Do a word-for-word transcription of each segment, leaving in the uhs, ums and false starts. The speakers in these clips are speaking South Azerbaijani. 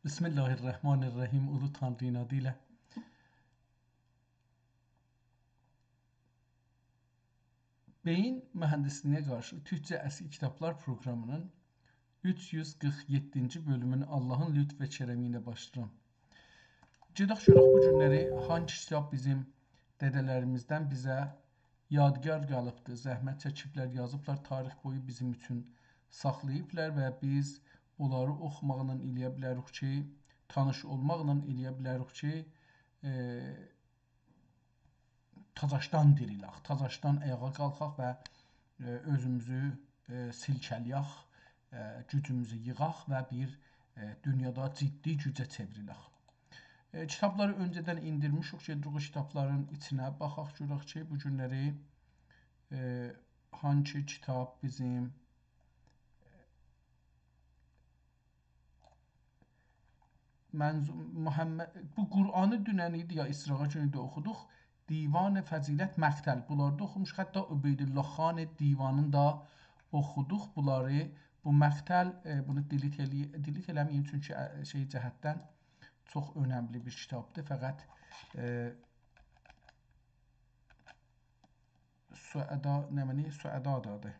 بسم الله الرحمن الرحیم. اولو تانری‌نین آدی ایله. بئیین موهندیسلیگینه قارشی تورکجه اسکی کیتابلار پروقرامی‌نین اوچ یوز قیرخ یئددینجی بؤلومونو آللاهین لطف و کرمی ایله باشلاییرام. گئدک گؤرک بو گونلری هانسی کیتاب بیزیم دده‌لریمیزدن بیزه یادگار قالیبدیر، زحمت چکیبلر، یازیبلار، تاریخ بویو بیزیم اوچون ساخلاییبلار و بیز اونلاری اوخوماقلا ائلیه بیلریک کی، تانیش اولماقلا ائلیه بیلریک کی، ائ، تازاشدان دیریلک، تازاشدان آیاغا قالخاق و، ائ، اؤزوموزو، ائ، سیلکه‌لیک، ائ، گوجوموزو ییغاق و بیر، ائ، دونیادا جدی گوجه چئوریلک. ائ، کیتابلاری اؤنجه‌دن ایندیرمیشیک، گئدیریک او کیتابلارین ایچینه باخاق، گؤرک کی، بو گونلری، ائ، هانسی کیتاب بیزیم منظو-، محمد، بو قرآنی دونن ایدی یا، اسراغا گون ایدی اوخودوق. دیوان فضیلت، مقتل. بونلاری دا اوخوموشوق. حتی عبیدالله خان دیوانینی دا اوخودوق. بونلاری، بو مقتل، ائ، بونو دیلیت ائله‌یی-، دیلیت ائله‌مه‌یین، چونکی، ائ، شئی جهتدن چوخ اؤنملی بیر کیتابدیر. فقط، ائ، سعدا، نمنه؟ سعدادادیر.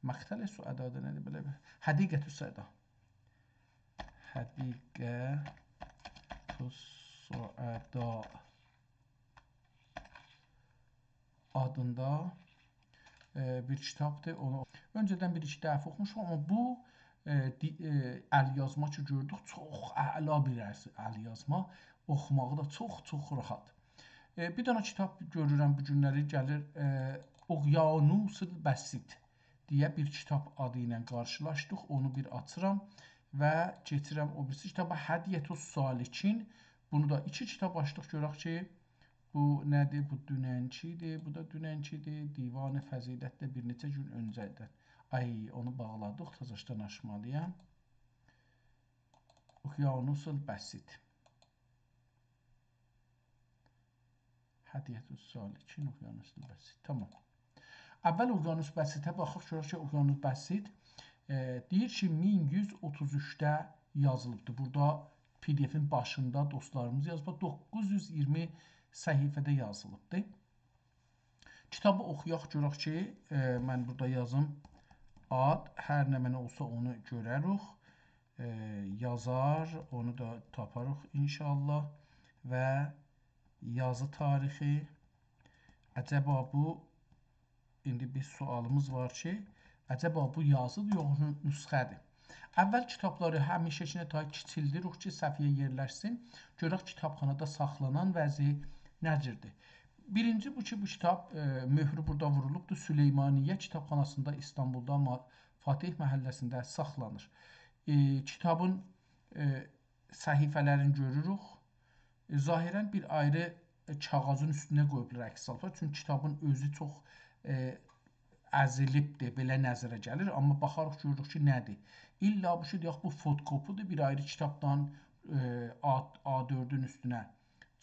مقتل سعدادیر، نه‌دیر بئله بیر؟ حدیقة السعدا. حدیقة السعدا آدیندا، ائ، بیر کیتابدیر. اونو اؤنجه‌دن بیر-ایکی دفعه اوخوموشام، آمما بو، ائ، دی-، ائ، ال‌یازما کی گؤردوک، چوخ اعلا بیر ال-، ال‌یازما، اوخوماغی دا چوخ، چوخ راحت. ائ، بیر دنه کیتاب گؤرورم بو گونلری گلیر، ائ، اقیانوس البسیط دئیه بیر کیتاب آدی ایله قارشیلاشدیق. اونو بیر آچیرام و کئچیرم او بیریسی کیتابا، هدیة السالکین. بونو دا ایکی کیتاب آچدیق، گؤرک کی، بو نه‌دیر؟ بو دوننکی ایدی، بو دا دوننکی ایدی. دیوان فضیلت ده بیر نئچه گون اؤنجه‌دن. آی، اونو باغلادیق، تازاشدان آچمالی‌یام. اقیانوس البسیط. هدیة السالکین، اقیانوس البسیط. تامام. اول اقیانوس بسیطه باخاق، گؤرک کی، اقیانوس بسیط، ائ، دئییر کی، مین یوز اوتوز اوچده یازیلیبدیر. بورادا پی دی افین باشیندا دوستلاریمیز یازیب، دوققوز یوز اییرمی صفحه‌ده یازیلیبدیر. کیتابی اوخویاق، گؤرک کی، ائ، من بورادا یازیم آد، هر نمنه اولسا اونو گؤرروخ. ائ، یازار، اونو دا تاپاریق انشاءالله. و یازی تاریخی. عجبا بو، ایندی بیر سؤالیمیز وار کی، عجبا بو یازیدیر، یوخ نو-، نسخه‌دیر؟ اول کیتابلاری همیشه‌کینه تای کیچیلدیریک کی، صفحه‌یه یئرلشسین. گؤرک کیتابخانادا ساخلانان وضعی نه جوردور. بیرینجی بو کی، بو کیتاب، ائ، مؤهرو بورادا وورولوبدور. سلیمانیه کیتابخاناسیندا، ایستانبولدا، ما-، فاتح محله‌سینده ساخلانیر. ائ، کیتابین، ائ، صفحه‌لرینی گؤروروک. ائ، ظاهراً بیر آیری، ائ، کاغیذین اوستونه قویوبلار، عکس آلیبلار. چونکی کیتابین اؤزو چوخ، ائ، ازیلیبدیر، بئله نظره گلیر. آمما باخاریق، گؤروروک کی، نه‌دیر. الّا بو کی، دئیک، بو فوتوکوپی‌دیر، بیر آیری کیتابدان، ائ، آ، آ دؤردون اوستونه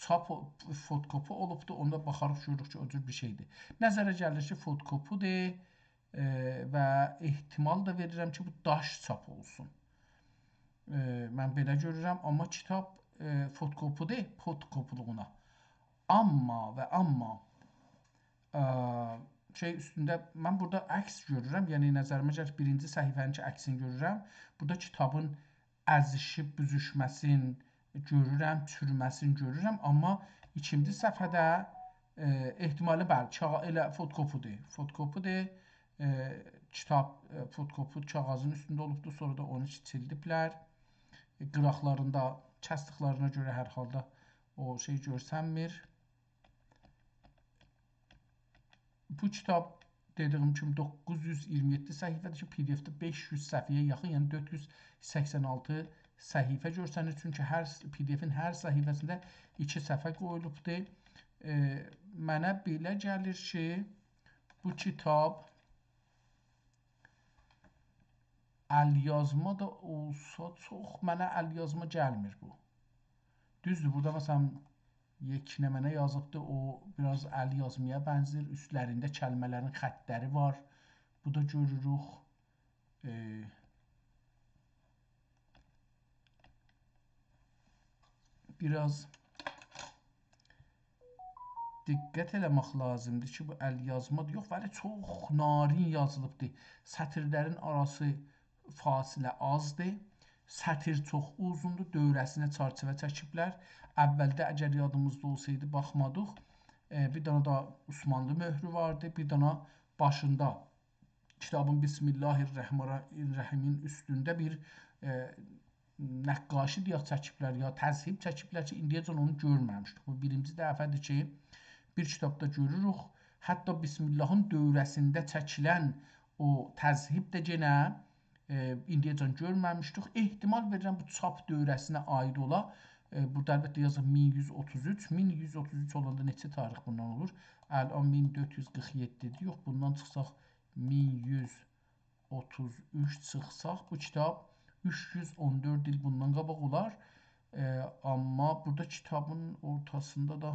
چاپ او-، فوتوکوپی اولوبدور. اوندا باخاریق، گؤروروک کی، او جور بیر شئیدیر. نظره گلیر کی، فوتوکوپی‌دیر، ائ، و احتمال دا وئریرم کی، بو داش چاپ اولسون. ائ، من بئله گؤرورم، آمما کیتاب، ائ، فوتوکوپی‌دیر، فوتوکوپی‌لیغینا. آمما و آمما، ائ، شئی اوستونده، من بورادا عکس گؤرورم، یعنی نظریمه گلیر، بیرینجی صفحه‌نین کی، عکسینی گؤرورم. بورادا کیتابین ازیشیب، بوزوشمه‌سین گؤرورم، چورمه‌سین گؤرورم، آمما ایکینجی صفحه‌ده، ائ، احتمالی، بلی، چاغا-، ائله فوتوکوپی‌دیر. فوتوکوپی‌دیر. ائ، کیتاب، ائ، فوتوکوپی کاغیذین اوستونده اولوبدور، سونرا دا اونو کیچیلدیبلر. ائ، قیراقلاریندا کسدیکلرینه گؤره هر حالدا او شئی گؤرسنمیر. بو کیتاب، دئدیگیم کیمی، دوققوز یوز اییرمی یئددی صفحه‌دیر کی، پی دی افده بئش یوز صفحه‌یه یاخین، یعنی دؤرد یوز سکسن آلتی صفحه گؤرسنیر. چونکی هر س-، پی دی افین هر صفحه‌سینده ایکی صفحه قویولوبدور. ائ، منه بئله گلیر کی، بو کیتاب ال‌یازما دا اولسا، چوخ منه ال‌یازما گلمیر بو. دوزدور، بورادا، مثلا، یک نمنه یازیبدی، او بیر آز ال‌یازمایا بنزیر، اوستلرینده کلمه‌لرین خطلری وار. بو دا گؤروروک. ائ، بیر آز دقت ائله‌مک لازیمدیر کی، بو ال یازمادیر. یوخ، ولی چوخ نارین یازیلیبدیر. سطیرلرین آراسی، فاصله آزدیر. سطیر چوخ اوزوندور، دؤوره‌سینه چرچیوه چکیبلر. اولده، اگر یادیمیزدا اولسایدی، باخمادیق. ائ، بیر دنه ده عثمانلی مؤهرو واردی، بیر دنه باشیندا کیتابین بسم الله الرحمن الرحیمین اوستونده بیر، ائ، نقاشی دئیک چکیبلر، یا تذهیب چکیبلر کی، ایندیه‌جن اونو گؤرمه‌میشدیک. بو بیرینجی دفعه‌دیر کی، بیر کیتابدا گؤروروک. حتی بسم اللهین دؤوره‌سینده چکیلن او تذهیب ده یئنه، ائ، ایندیه‌جن گؤرمه‌میشدیک. احتمال وئریرم، بو چاپ دؤوره‌سینه عایید اولا. ائ، بورادا البته یازیب مین یوز اوتوز اوچ. مین یوز اوتوز اوچ اولاندا نئچه تاریخ بوندان اولور؟ الان مین دؤرد یوز قیرخ یئددی‌دیر. یوخ، بوندان چیخساق، مین یوز اوتوز اوچ چیخساق، بو کیتاب اوچ یوز اون دؤرد ایل بوندان قاباق اولار. ائ، آمما بورادا کیتابین اورتاسیندا دا،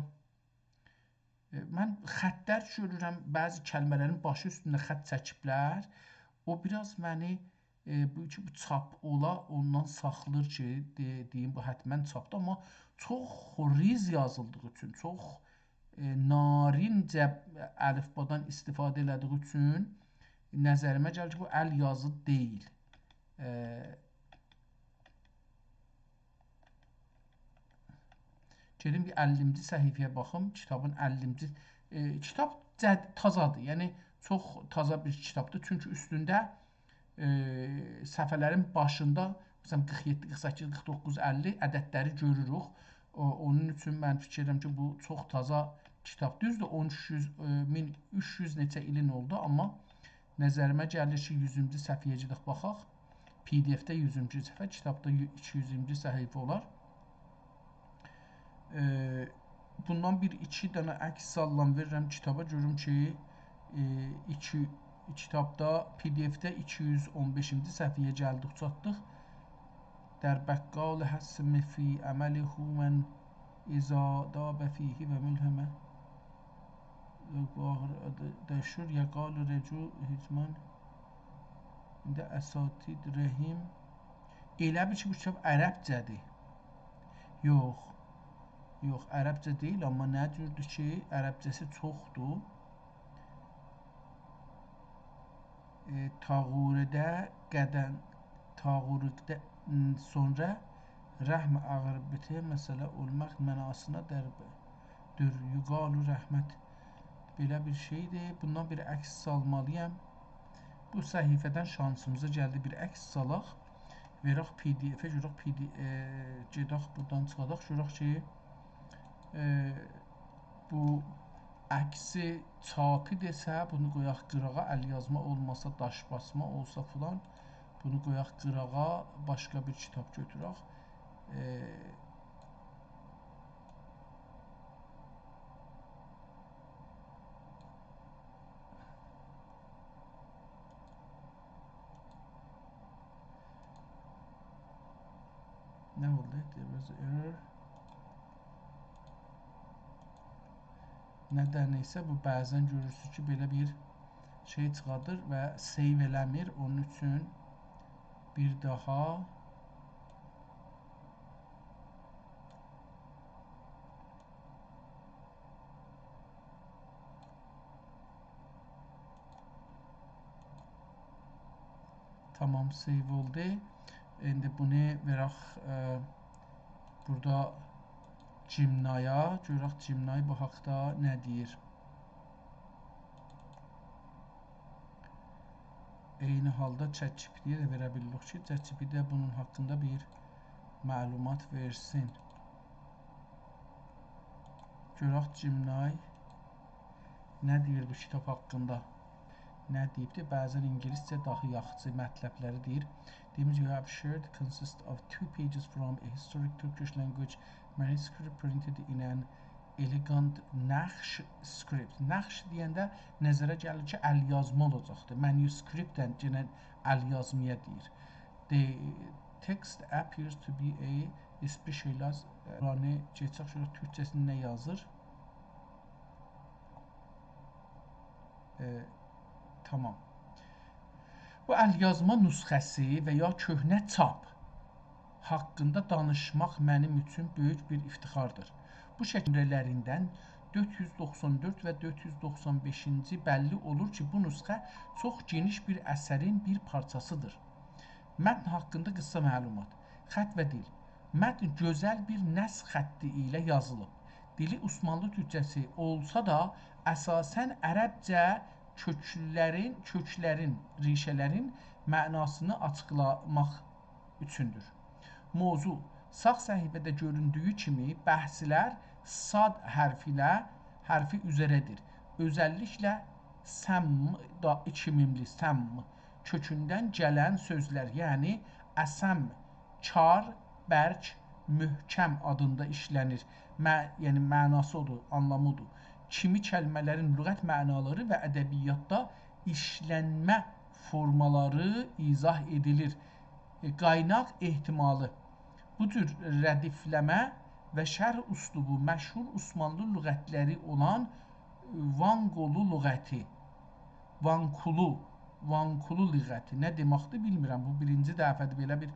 ائ، من خطلر گؤرورم، بعضی کلمه‌لرین باشی اوستونده خط چکیبلر. او بیر آز منی، ائ، بو کی، بو چاپ اولا، اوندان ساخلیر کی، دئ-، دئییم، بو حتماً چاپدیر. آمما چوخ ریز یازیلدیغی اوچون، چوخ ائ، نارینجه الیفبادان استفاده ائله‌دیگی اوچون نظریمه گلیر کی، بو ال یازی دئییل. ائ، گئدیم بیر اللینجی صفحه‌یه باخیم. کیتابین اللینجی، ائ، کیتاب جد-، تازادیر. یعنی، چوخ تازا بیر کیتابدیر. چونکی اوستونده ائ، صفحه‌لرین باشیندا، مثلاً، قیرخ یئددی، قیرخ سککیز، قیرخ دوققوز، اللی عددلری گؤروروک. او، اونون اوچون من فیکیر ائدیرم کی، بو چوخ تازا کیتاب. دوزدور، اون اوچ یوز، ائ، مین اوچ یوز نئچه ایلین اولدو، آمما نظریمه گلیر کی، یوزونجو صفحه‌یه گئدک باخاق. پی دی اف‌ده یوزونجو صفحه، کیتابدا یو-، ایکی یوز ایگیرمی صفحه اولار. ائ، بوندان بیر ایکی دنه عکس ساللام وئریرم کیتابا، گؤروم کی، ائ، ایکی، کیتابدا، پی دی اف‌ده ایکی یوز اون بئشینجی صفحه‌یه گلدیک، چاتدیق. در بقال حسم فی عمله من اذا داب فیه و ملهم. دشور یقال رجوع هجمان. ایندی اساتید رحیم. ائله بیل کی، بو کیتاب عربجه‌دیر. یوخ. یوخ، عربجه دئییل، آمما نه جوردور کی، عربجه‌سی چوخدور. ائ، طاغورده قدم، طاغورده، م، سونرا رحم آغیر بیتیر، مسئله اولماق معناسینا دربه. دور، یقال رحمت. بئله بیر شئیدیر. بوندان بیر عکس سالمالییام. بو صفحه‌دن شانسیمیزا گلدی، بیر عکس سالاق. وئرک پی دی اف‌ه، گؤرک پی دی، ائ، گئدک بورادان چیخاداق، گؤرک کی، ائ، بو عکسی چاپی‌دیرسه، بونو قویاق قیراغا، ال یازما اولماسا، داش باسما اولسا فلان، بونو قویاق قیراغا، باشقا بیر کیتاب گؤتورک. ائ، نه اولدو؟ There was error. ندنسه بو بعضاً گؤرورسونوز کی، بئله بیر شئی چیخادیر و save ائله‌میر. اونون اوچون بیر داها تامام، save اولدو. ایندی بونو وئرک، ائ، بورادا جیمنایا، گؤرک جیمنای بو حاقدا نه دئییر. عینی حالدا ChatGPT-یه ده وئره بیلیریک کی، ChatGPT ده بونون حاقیندا بیر معلومات وئرسین. گؤرک جیمنای نه دئییر بو کیتاب حاقیندا؟ نه دئییبدی؟ بعضاً اینگیلیسجه داها یاخشی مطلبلری دئییر. دئییر، "You have shared consists of two pages from a historic Turkish language manuscript printed in an elegant Naxch script." نقش دئینده نظره گلیر کی، ال یازما اولاجاقدیر. Manuscript-دن یئنه ال یازمایا دئییر. The text appears to be a specialized، ائ، قرآنی گئچک، گؤرک تورکجه‌سینده نه یازیر. ائ، تامام. بو ال یازما نسخه‌سی و یا کؤهنه چاپ. حاقیندا دانیشماق منیم اوچون بؤیوک بیر افتخاردیر. بو شکیل نمره‌لریندن دؤرد یوز دوخسان دؤرد و دؤرد یوز دوخسان بئشینجی بللی اولور کی، بو نسخه چوخ گئنیش بیر اثرین بیر پارچاسیدیر. متن حاقیندا قیسا معلومات. خط و دیل. متن گؤزل بیر نسج خطی ایله یازیلیب. دیلی عثمانلی تورکجه‌سی اولسا دا، اساساً عربجه کؤکلرین، کؤکلرین، ریشه‌لرین معناسینی آچیقلاماق اوچوندور. موضوع: ساغ صفحه‌ده گؤروندویو کیمی، بحثلر صاد حرفی ایله، حرفی اوزره‌دیر. اؤزللیکله سم، دا، ایکی میملی سم کؤکوندن گلن سؤزلر، یعنی اصم، کار، برک، محکم آدیندا ایشله‌نیر. مع-، یعنی معناسی اودور، آنلامی اودور. کیمی کلمه‌لرین لغت معنالاری و ادبیاتدا ایشلنمه فورمالاری ایضاح ائدیلیر. ائ، قایناق احتمالی. بو جور ردیفله‌مه و شرح اسلوبو مشهور عثمانلی لغتلری اولان، ائ، وانقولو لغتی. وانقولو، وانقولو لغتی. نه دئمکدیر، بیلمیرم. بو بیرینجی دفعه‌دیر بئله بیر.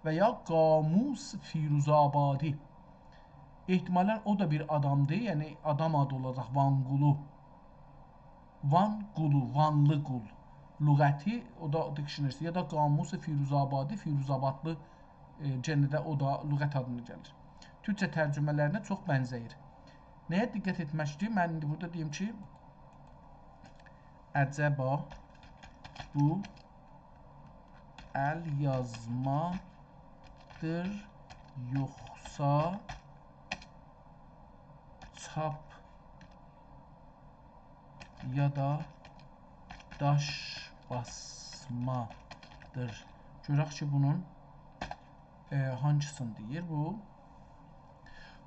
و یا قاموس فیروزآبادی. احتمالاً او دا بیر آدامدیر، یعنی آدام آدی اولاجاق وانقولو. وان قولو، وانلی قول. لغتی، او دا دیکشنری، یا دا قاموس فیروزآبادی، فیروزآبادلی، ائ، یئنه ده او دا لغت آدینا گلیر. تورکجه ترجمه‌لرینه چوخ بنزه‌ییر. نه‌یه دقت ائتمکدیر؟ من ایندی بورادا دئییم کی، عجبا بو ال‌یازمادیر، یوخسا چاپ یا دا داش باسمادیر. گؤرک کی، بونون، ائ، هانگیسینی دئییر بو.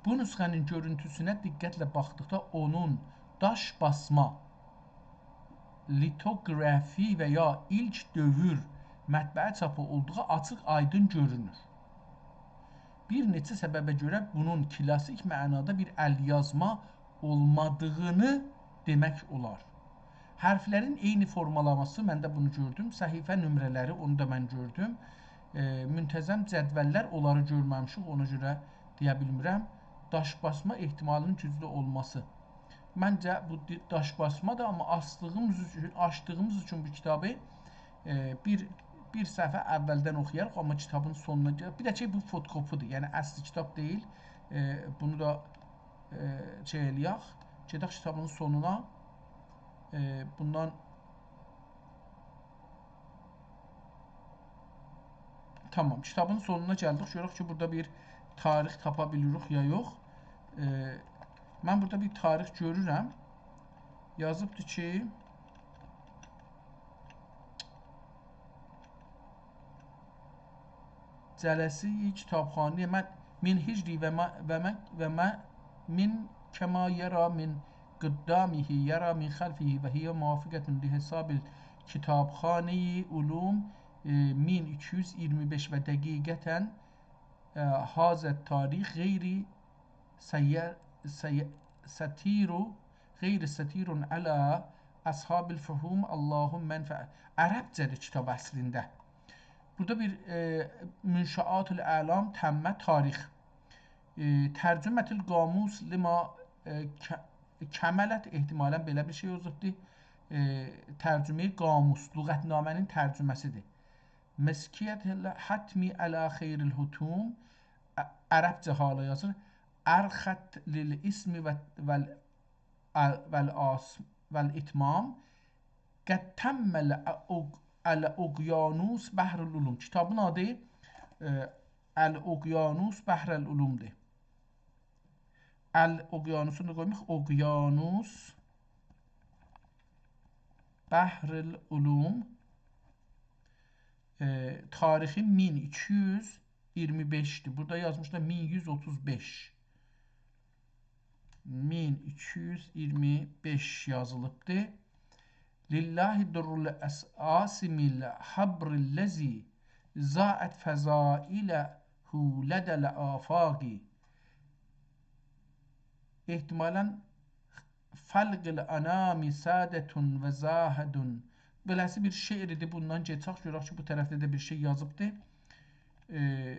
بو نسخه‌نین گؤرونتوسونه دقتله باخدیقدا اونون داش باسما، لیتوگرافی و یا ایلک دؤور مطبعه چاپی اولدوغو آچیق آیدین گؤرونور. بیر نئچه سببه گؤره بونون کلاسیک معنادا بیر ال‌یازما اولمادیغینی دئمک اولار. حرفلرین عینی فورمالاماسی، من ده بونو گؤردوم. صفحه نمره‌لری، اونو دا من گؤردوم. ائ، منتظم جدوللر، اونلاری گؤرمه‌میشیک، اونا گؤره دئیه بیلمیرم. داش باسما احتمالینین گوجلو اولماسی. منجه بو دی-، داش باسمادیر، آمما آچدیغیمیز اوچون، آچدیغیمیز اوچون بو کیتابی، ائ، بیر، بیر صفحه اولدن اوخویاریق، آمما کیتابین سونونا گلک. بیر ده کی، بو فوتوکوپی‌دیر، یعنی اصلی کیتاب دئییل. ائ، بونو دا، ائ، شئی ائله‌یک. گئدک کیتابین سونونا. ائ، بوندان تامام، کیتابین سونونا گلدیک. گؤرک کی، بورادا بیر تاریخ تاپا بیلیریک یا یوخ. ائ، من بورادا بیر تاریخ گؤرورم. یازیبدیر کی، جلسه‌ی کتابخانه‌ی من، من هجری و ما، و ما، و ما، من کما یری من قدامه یری من خلفه و هی موافقة لحساب کتابخانه‌ی علوم، ائ، مین ایکی یوز ایگیرمی بئش و دقیقتاً، ائ، هذا التاریخ غیر سیر، سیر، ستیر، غیر ستیر علی اصحاب الفهوم، اللهم انفع. عربجه‌دیر کیتاب اصلینده. بورادا بیر، ائ، منشآت الاعلام تمّ تاریخ. ائ، ترجمة القاموس لما، ائ، ک-، کملت، احتمالاً بئله بیر شئی اولوبدور. ائ، ترجمه‌ی قاموس، لغت‌نامه‌نین ترجمه‌سی‌دیر. مزکیة الحتمی علی خیر الحتوم، ع-، عربجه حالا یازیر. ارخت للاسم و، و، و الاسم و الاتمام، قد تمّ الاق-، الاقیانوس بحر العلوم. کیتابین آدی، ائ، الاقیانوس بحر العلوم‌دور. الاقیانوسونو دا قویمایاق، اقیانوس بحر العلوم. ائ، تاریخی مین ایکی یوز ایگیرمی بئش‌دیر. بورادا یازمیشلار مین یوز اوتوز بئش. مین ایکی یوز ایگیرمی بئش یازیلیبدیر. لله در العاصم الحبر الذی ضاعت فضائله لدی الآفاق. احتمالاً فلق الانام سعادة و زاهد. بئله‌سی بیر شعر ایدی، بوندان گئچک، گؤرک کی، بو طرفده ده بیر شئی یازیبدی. ائ،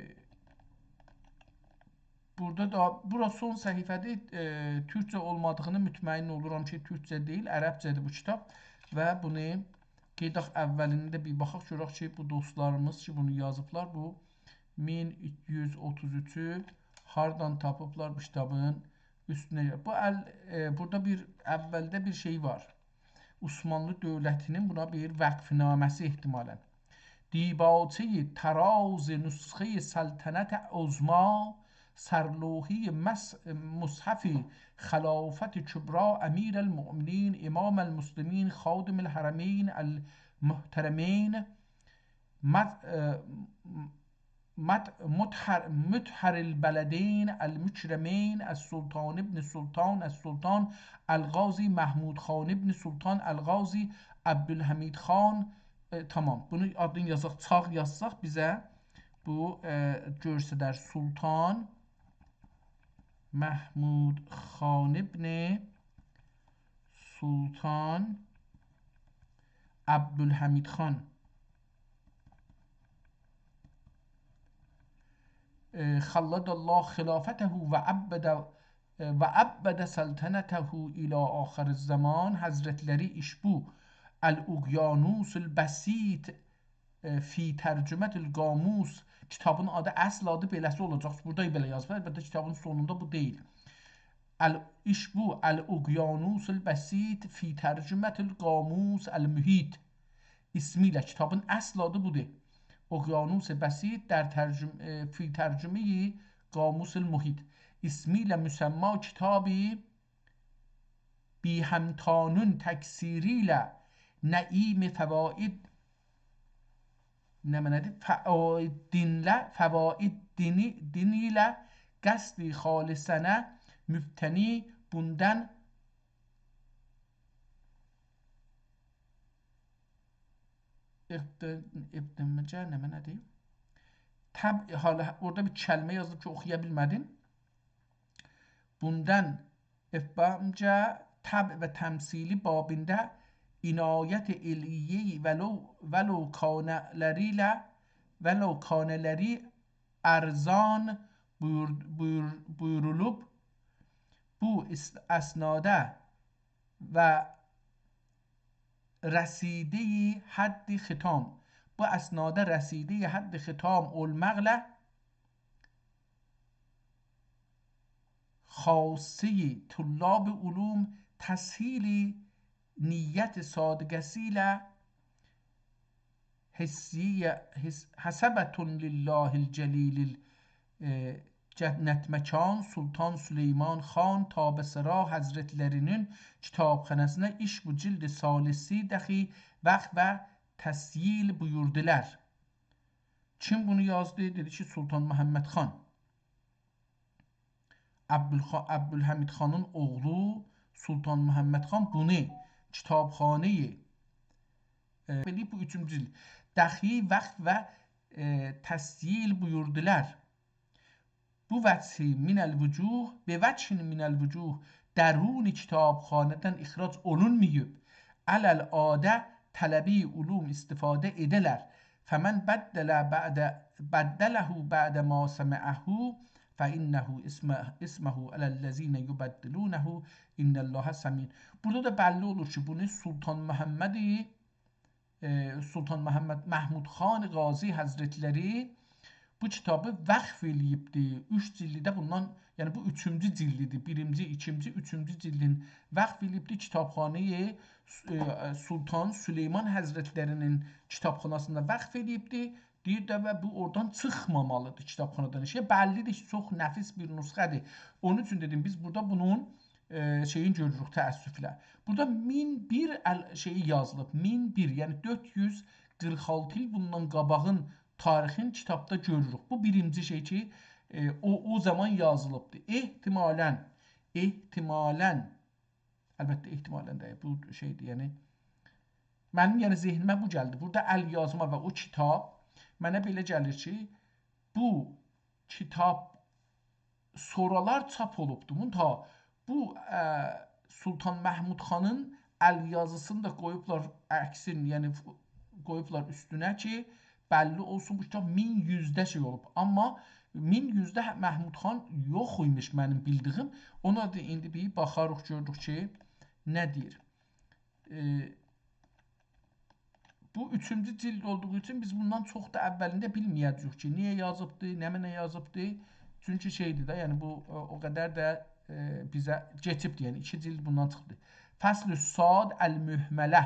بورادا دا، بورا سون صفحه‌دیر. ائ، تورکجه اولمادیغینی مطمئن اولورام کی، تورکجه دئییل، عربجه‌دیر بو کیتاب. و بونو گئدک اولینده بیر باخاق، گؤرک کی، بو دوستلاریمیز کی، بونو یازیبلار، بو مین یوز اوتوز اوچو هاردان تاپیبلار بو کیتابین اوستونه؟ بو ال، ائ، بورادا بیر، اولده بیر شئی وار. عثمانلی دؤولتینین بونا بیر وقف‌نامه‌سی احتمالاً. دیباچهٔ طراز نسخهٔ سلطنت عظمی، سرلوحهٔ مس، مصحف خلافت کبری امیرالمؤمنین، امام المسلمین، خادم الحرمین المحترمین، مد، اه، مد، مطهر، مطهر البلدین المکرمین، السلطان ابن سلطان، السلطان القاضی محمود خان ابن سلطان القاضی عبدالحمید خان. ائ، تامام. بونو آدینی یازاق، چاغ یازساق بیزه بو، ائ، گؤسترر. سلطان محمود خان ابن سلطان عبدالحمید خان. ائ، خلد الله خلافته و عبد، ائ، و عبد سلطنته الی آخر الزمان. حضرتلری ایشبو الاقیانوس البسیط، ائ، فی ترجمة القاموس. کیتابین آدی، اصل آدی بئله‌سی اولاجاق. بورادا بئله یازیب. البته، کیتابین سونوندا بو دئییل. ال، ایشبو الاقیانوس البسیط فی ترجمة القاموس المحیط اسمی ایله، کیتابین اصل آدی بودور. اقیانوس بسیط در ترجم، ائ، فی ترجمهٔ قاموس المحیط اسمی ایله مسمی کیتابی بی‌همتانون تکثیری ایله نعیم فواید، نمنه‌دیر؟ فواید دینله، فواید دینی، دینی ایله قصد خالصانه مبتنی بوندان ابت، ابتمجه، نمنه‌دیر؟ طب، حالا اورادا بیر کلمه یازیلیب کی، اوخویا بیلمه‌دیم. بوندان ابتمجه طبع و تمثیلی بابینده عنایت الهی ولو، ولو کانه‌لری ایله، ولو کانه‌لری ارزان بویور، بویور، بویورولوب، بو اس، اسناده و رسیده‌ی حد ختام، بو اسناده رسیده‌ی حد ختام اولماقلا خاصهٔ طلاب علوم تسهیل نیت صادقه‌سی ایله حسیه، حس، حسبة لله الجلیل ال، ائ، جنت‌مکان سلطان سلیمان خان تاب‌سرا حضرتلری‌نین کیتابخاناسینا ایشبو جلد ثالثی دخی وقف و تسهیل بویوردولار. کیم بونو یازدی؟ دئدی کی، سلطان محمد خان. عبدالخا، عبدالحمید خانین اوغلو سلطان محمد خان بونو کیتابخانه‌ی، ائ، ائله‌ییب بو اوچونجو جلد. دخی وقف و، ائ، تسهیل بویوردولار. بو وجهی من الوجوه، به وجه من الوجوه درون کیتابخانادان اخراج اولونماییب. علی العاده طلبه‌ی علوم استفاده ائده‌لر. فمن بدل بعد، بدله بعد ما سمعه فإنه اسم، اسمه علی الذین یبدلونه إن الله سمیع. بورادا دا بللی اولور کی، بونو سلطان محمد، ائ، سلطان محمد، محمود خان غازی حضرتلری بو کیتابی وقف ائله‌ییبدی. اوچ جلدی ده بوندان، یعنی بو اوچونجو جلدیدیر. بیرینجی، ایکینجی، اوچونجو جلدین وقف ائله‌ییبدی. کیتابخانه‌ی، ائ، سلطان سلیمان حضرتلری‌نین کیتابخاناسیندا وقف ائله‌ییبدی. دئییر ده، و بو اورادان چیخمامالیدیر کیتابخانادان ائشییه. بللیدیر کی، چوخ نفیس بیر نسخه‌دیر. اونون اوچون دئدیم، بیز بورادا بونون، ائ، شئیین گؤروروک تأسفله. بورادا مین بیر ال، شئیی یازیلیب، مین بیر، یعنی دؤرد یوز قیرخ آلتی ایل بوندان قاباغین تاریخین کیتابدا گؤروروک. بو بیرینجی شئی کی، ائ، او، او زامان یازیلیبدیر. احتمالاً، احتمالاً البته، احتمالاً ده بو شئیدیر، یعنی منیم، یعنی ذهنیمه بو گلدی. بورادا ال یازما و او کیتاب، منه بئله گلیر کی، بو کیتاب سونرالار چاپ اولوبدو. منتها بو، اه، سلطان محمود خانین ال یازیسینی دا قویوبلار عکسین، یعنی قویوبلار اوستونه کی، بللی اولسون، بو کیتاب مین یوزده شئی اولوب. آمما مین یوزده محمود خان یوخ ایمیش منیم بیلدیگیم. اونا دا ایندی بیر باخاریق، گؤروروک کی، نه دئییر. ائ، بو اوچونجو جلد اولدوغو اوچون بیز بوندان چوخ دا اولینده بیلمه‌یه‌جه‌ییک کی، نییه یازیبدی، نمنه یازیبدی. چونکی شئیدیر ده، یعنی بو، ائ، او قدر ده، ائ، بیزه کئچیبدی، یعنی ایکی جلد بوندان چیخدی. فصل صاد المهملة،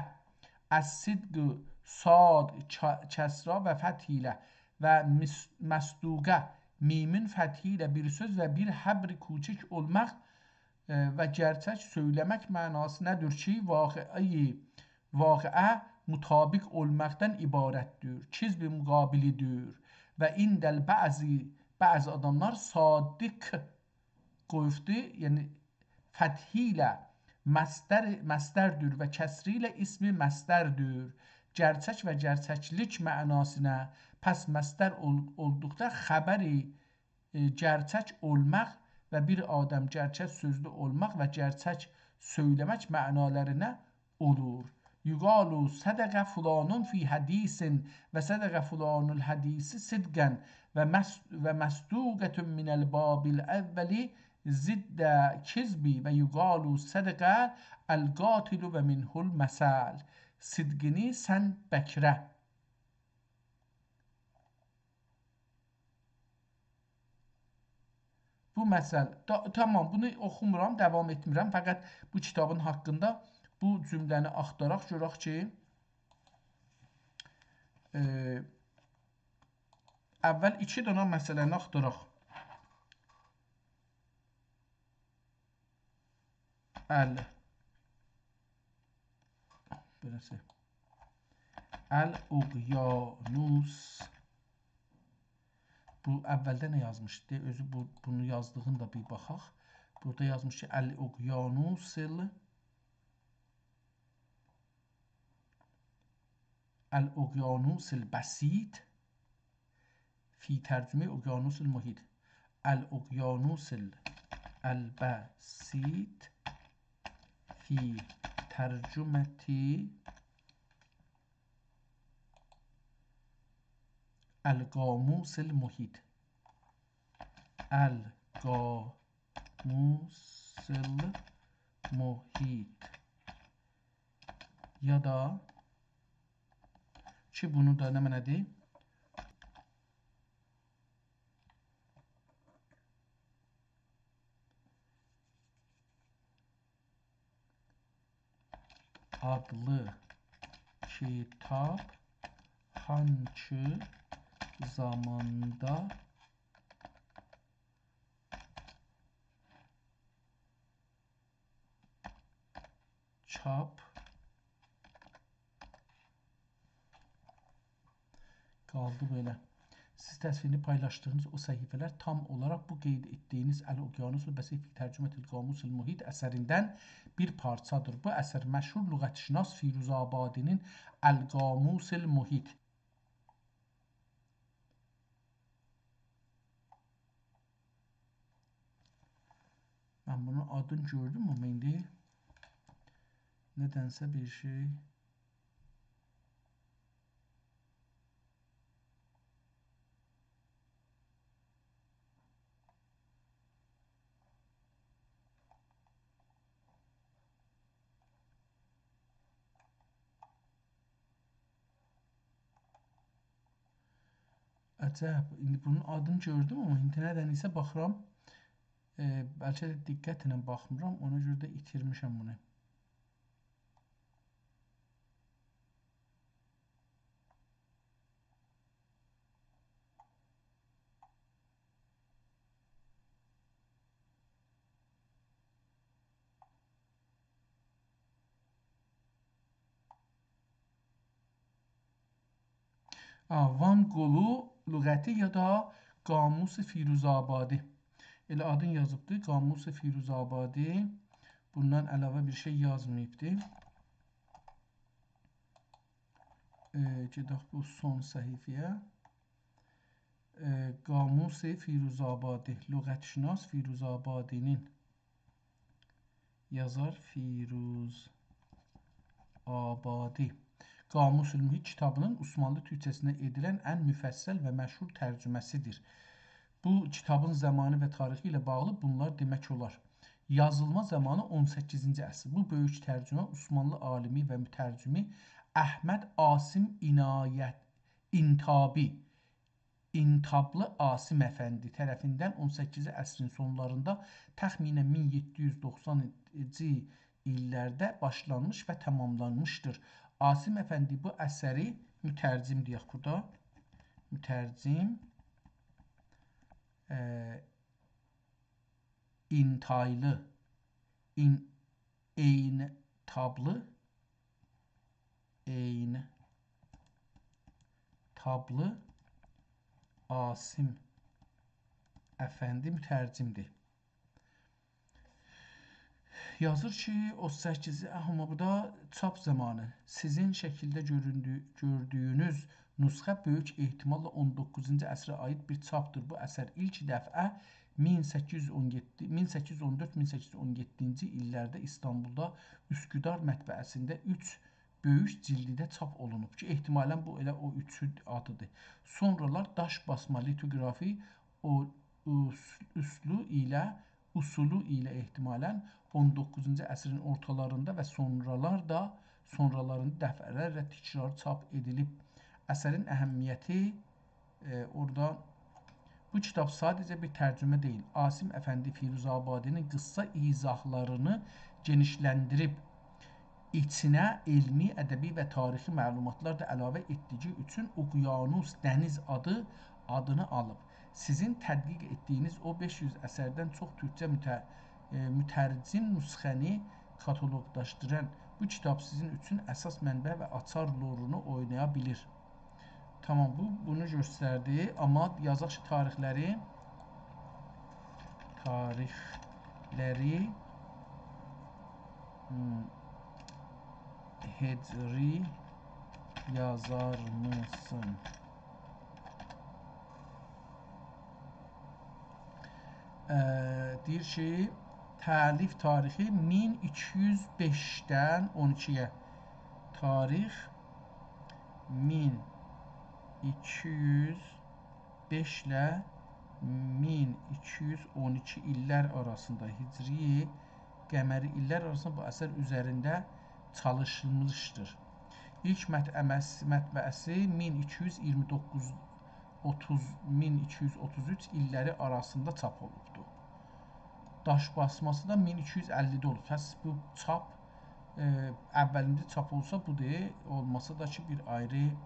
الصدق، صاد، ک-، کسرا و فتح ایله و مس-، مصدوقه، میمین فتحی ایله بیر سؤز و بیر حبر کوچک اولماق، ائ، و گئرچک سؤیله‌مک معناسی نه‌دیر کی، واقعی، واقعه مطابق اولماقدان عبارتدیر، کذب مقابلی‌دیر. و عند البعض، بعضی آداملار صادق قویوبدو، یعنی فتحی ایله مصدر، مصدردیر و کسری ایله اسم مصدردیر. گئرچک و گئرچکلیک معناسینا، پس مصدر اول-، اولدوقدا خبری، ائ، گئرچک اولماق و بیر آدام گئرچک سؤزلو اولماق و گئرچک سؤیله‌مک معنالارینا اولور. یقال صدق فلان فی حدیث و صدق فلان الحدیث صدقا و مص-، و مصدوقة من الباب الأول ضد کذب و یقال صدق القاتل و منه المثل. صدقینی سن بکره. بو مثل، تا-، تامام، بونو اوخومورام، داوام ائتمیرم. فقط بو کیتابین حاقیندا بو جمله‌نی آختاراق، گؤرک کی، ائ، اول ایکی دنه مثله‌نی آختاراق. ال، بئله‌سی. الاقیانوس. بو اولده نه یازمیشدی؟ اؤزو بو، بونو یازدیغینی دا بیر باخاق. بورادا یازمیش کی، الاقیانوس ال-، الاقیانوس البسیط فی ترجمة اقیانوس المحیط. الاقیانوس ال-، البسیط فی ترجمة القاموس المحیط. القاموس المحیط. یا دا کی، بونو دا نمنه‌دیر؟ آدلی کیتاب هانکی زاماندا چاپ قالدی بئله. سیز تصویرینی پایلاشدیغینیز او صفحه‌لر تام اولاراق بو قید ائتدیگینیز الاقیانوس البسیط فی ترجمة القاموس المحیط اثریندن بیر پارچادیر. بو اثر مشهور لغت‌شناس فیروز آبادی‌نین القاموس المحیط. من بونون آدینی گؤردوم، آمما ایندی ندنسه بیر شئی. عجب، ایندی بونون آدینی گؤردوم، آمما اینترنتدن ایسه باخیرام. ائ، بلکه ده دقتله باخمیرام، اونا گؤره ده ایتیرمیشم بونو. آ، وان قولو لغتی یا دا قاموس فیروزآبادی. ائله آدین یازیبدی، قاموس فیروزآبادی. بوندان علاوه بیر شئی یازماییبدی. ائ، گئدک بو سون صفحه‌یه. ائ، قاموس فیروزآبادی، لغت‌شناس فیروزآبادی‌نین. یازار فیروزآبادی. قاموس المحیط کیتابی‌نین عثمانلی تورکجه‌سینه ائدیلن ان مفصل و مشهور ترجمه‌سی‌دیر. بو کیتابین زامانی و تاریخی ایله باغلی بونلار دئمک اولار. یازیلما زامانی اون سککیزینجی عصر. بو بؤیوک ترجمه عثمانلی عالیمی و مترجمی احمد عاصم عنایت، عنتابی، عنتابلی عاصم افندی طرفیندن اون سککیزینجی عصرین سونلاریندا، تخمیناً مین یئددی یوز دوخسانینجی ایللرده باشلانمیش و تماملانمیشدیر. عاصم افندی بو اثری مترجم دئیک بورادا. مترجم، ائ، عنتابلی، عنتابلی، عنتابلی عاصم افندی مترجم‌دیر. یازیر کی، اوتوز سککیز، آها، بو دا چاپ زامانی. سیزین شکیلده گؤروندو-، گؤردویونوز نسخه بؤیوک احتماللا اون دوققوزونجو عصره عایید بیر چاپدیر. بو اثر ایلک دفعه مین سککیز یوز اون یئددی، مین سککیز یوز اون دؤرد، مین سککیز یوز اون یئددینجی ایللرده ایستانبولدا اوسکودار مطبعه‌سینده اوچ بؤیوک جیلدیده چاپ اولونوب کی، احتمالاً بو ائله او اوچو آدیدیر. سونرالار داش باسما لیتوگرافی او اوس-، اصولو ایله، اصولو ایله احتمالاً اون دوققوزونجو عصرین اورتالاریندا و سونرالار دا، سونرالاریندا دفعه‌لرله تکرار چاپ ائدیلیب. اثرین اهمیتی، ائ، اورادا بو کیتاب ساده‌جه بیر ترجمه دئییل، عاصم افندی فیروزآبادی‌نین قیسسا ایضاحلارینی گئنیشلندیریب، ایچینه علمی، ادبی و تاریخی معلوماتلار دا علاوه ائتدیگی اوچون اقیانوس دنیز آدی، آدینی آلیب. سیزین تدقیق ائتدیگینیز او بئش یوز اثردن چوخ تورکجه متر-، ائ، مترجم نسخه‌نی کاتالوگلاشدیران بو کیتاب سیزین اوچون اساس منبع و آچار رولونو اوینایا بیلیر. تامام، بو بونو گؤستردی. آمما یازاق کی، تاریخلری، تاریخلری، هوم، هجری یازارمیسان؟ ا، دئییر کی، تألیف تاریخی مین ایکی یوز بئشدن اون ایکی‌یه. تاریخ مین ایکی یوز بئش ایله مین ایکی یوز اون ایکی ایللر آراسیندا، هجری، قمری ایللر آراسیندا بو اثر اوزرینده چالیشیلمیشدیر. ایلک مطبعه‌سی، مطبعه‌سی مین ایکی یوز ایگیرمی دوققوز، اوتوز، مین ایکی یوز اوتوز اوچ ایللری آراسیندا چاپ اولوبدور. داش باسماسی دا مین ایکی یوز اللی‌ده اولوب. پس بو چاپ، ائ، اولینجی چاپ اولسا بودور، اولماسا دا کی، بیر آیری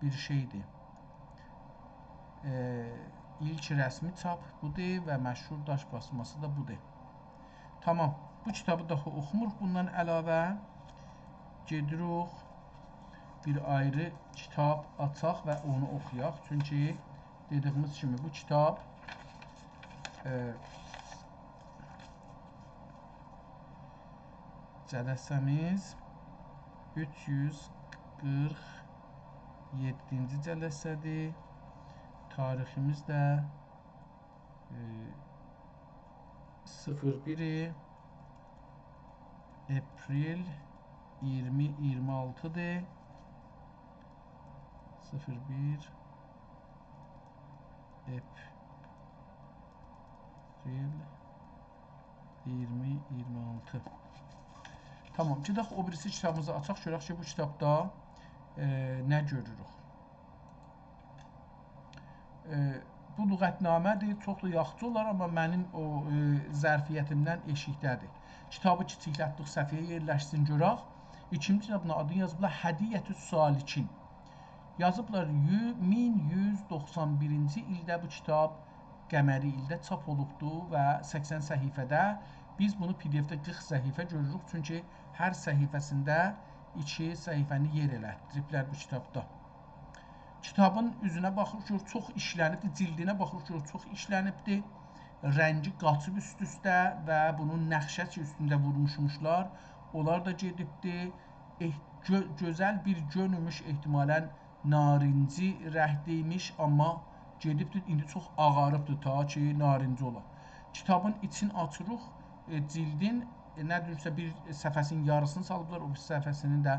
بیر شئیدیر. ائ، ایلک رسمی چاپ بودور و مشهور داش باسماسی دا بودور. تامام، بو کیتابی داها اوخوموروق بوندان علاوه. گئدیریک بیر آیری کیتاب آچاق و اونو اوخویاق. چونکی دئدیگیمیز کیمی بو کیتاب، ائ، جلسه‌میز اوچ یوز قیرخ یئددینجی جلسه‌دیر. تاریخیمیز ده، ائ، صفر بیر آپریل ایگیرمی ایگیرمی آلتی‌دیر. صفر بیر آپریل ایگیرمی ایگیرمی آلتی. تامام، گئدک او بیریسی کیتابیمیزی آچاق، گؤرک کی، بو کیتابدا، ائ، نه گؤروروک. ائ، بو لغتنامه‌دیر، چوخ دا یاخشی اولار، آمما منیم او، ائ، ظرفیتیمدن ائشیکده‌دیر. کیتابی کیچیکلتدیک، صفحه‌یه یئرلشسین، گؤرک. ایکینجی کیتابین آدینی یازیبلار هدیة السالکین. یازیبلار، یو-، مین یوز دوخسان بیرینجی ایلده بو کیتاب قمری ایلده چاپ اولوبدو و سکسن صفحه‌ده. بیز بونو پی دی اف‌ده قیرخ صفحه گؤروروک، چونکی هر صفحه‌سینده ایکی صفحه‌نی یئر ائلتدیریبلر بو کیتابدا. کیتابین اوزونه باخیریق، گؤروروک چوخ ایشلنیبدیر، جیلدینه باخیریق، گؤروروک چوخ ایشلنیبدیر. رنگی قاچیب اوست-اوسته و بونون نقشه کی اوستونده وورموشموشلار، اونلار دا گئدیبدی. ائه، گؤ-، گؤزل بیر گؤنوموش، احتمالاً نارنجی رنگده ایمیش، آمما گئدیبدی، ایندی چوخ آغاریبدی، تا کی نارنجی اولا. کیتابین ایچین آچیریق، ائ، جیلدین، ائ، نه جورسه بیر صفحه‌سینین یاریسینی سالیبلار، او بیریسی صفحه‌سینین ده،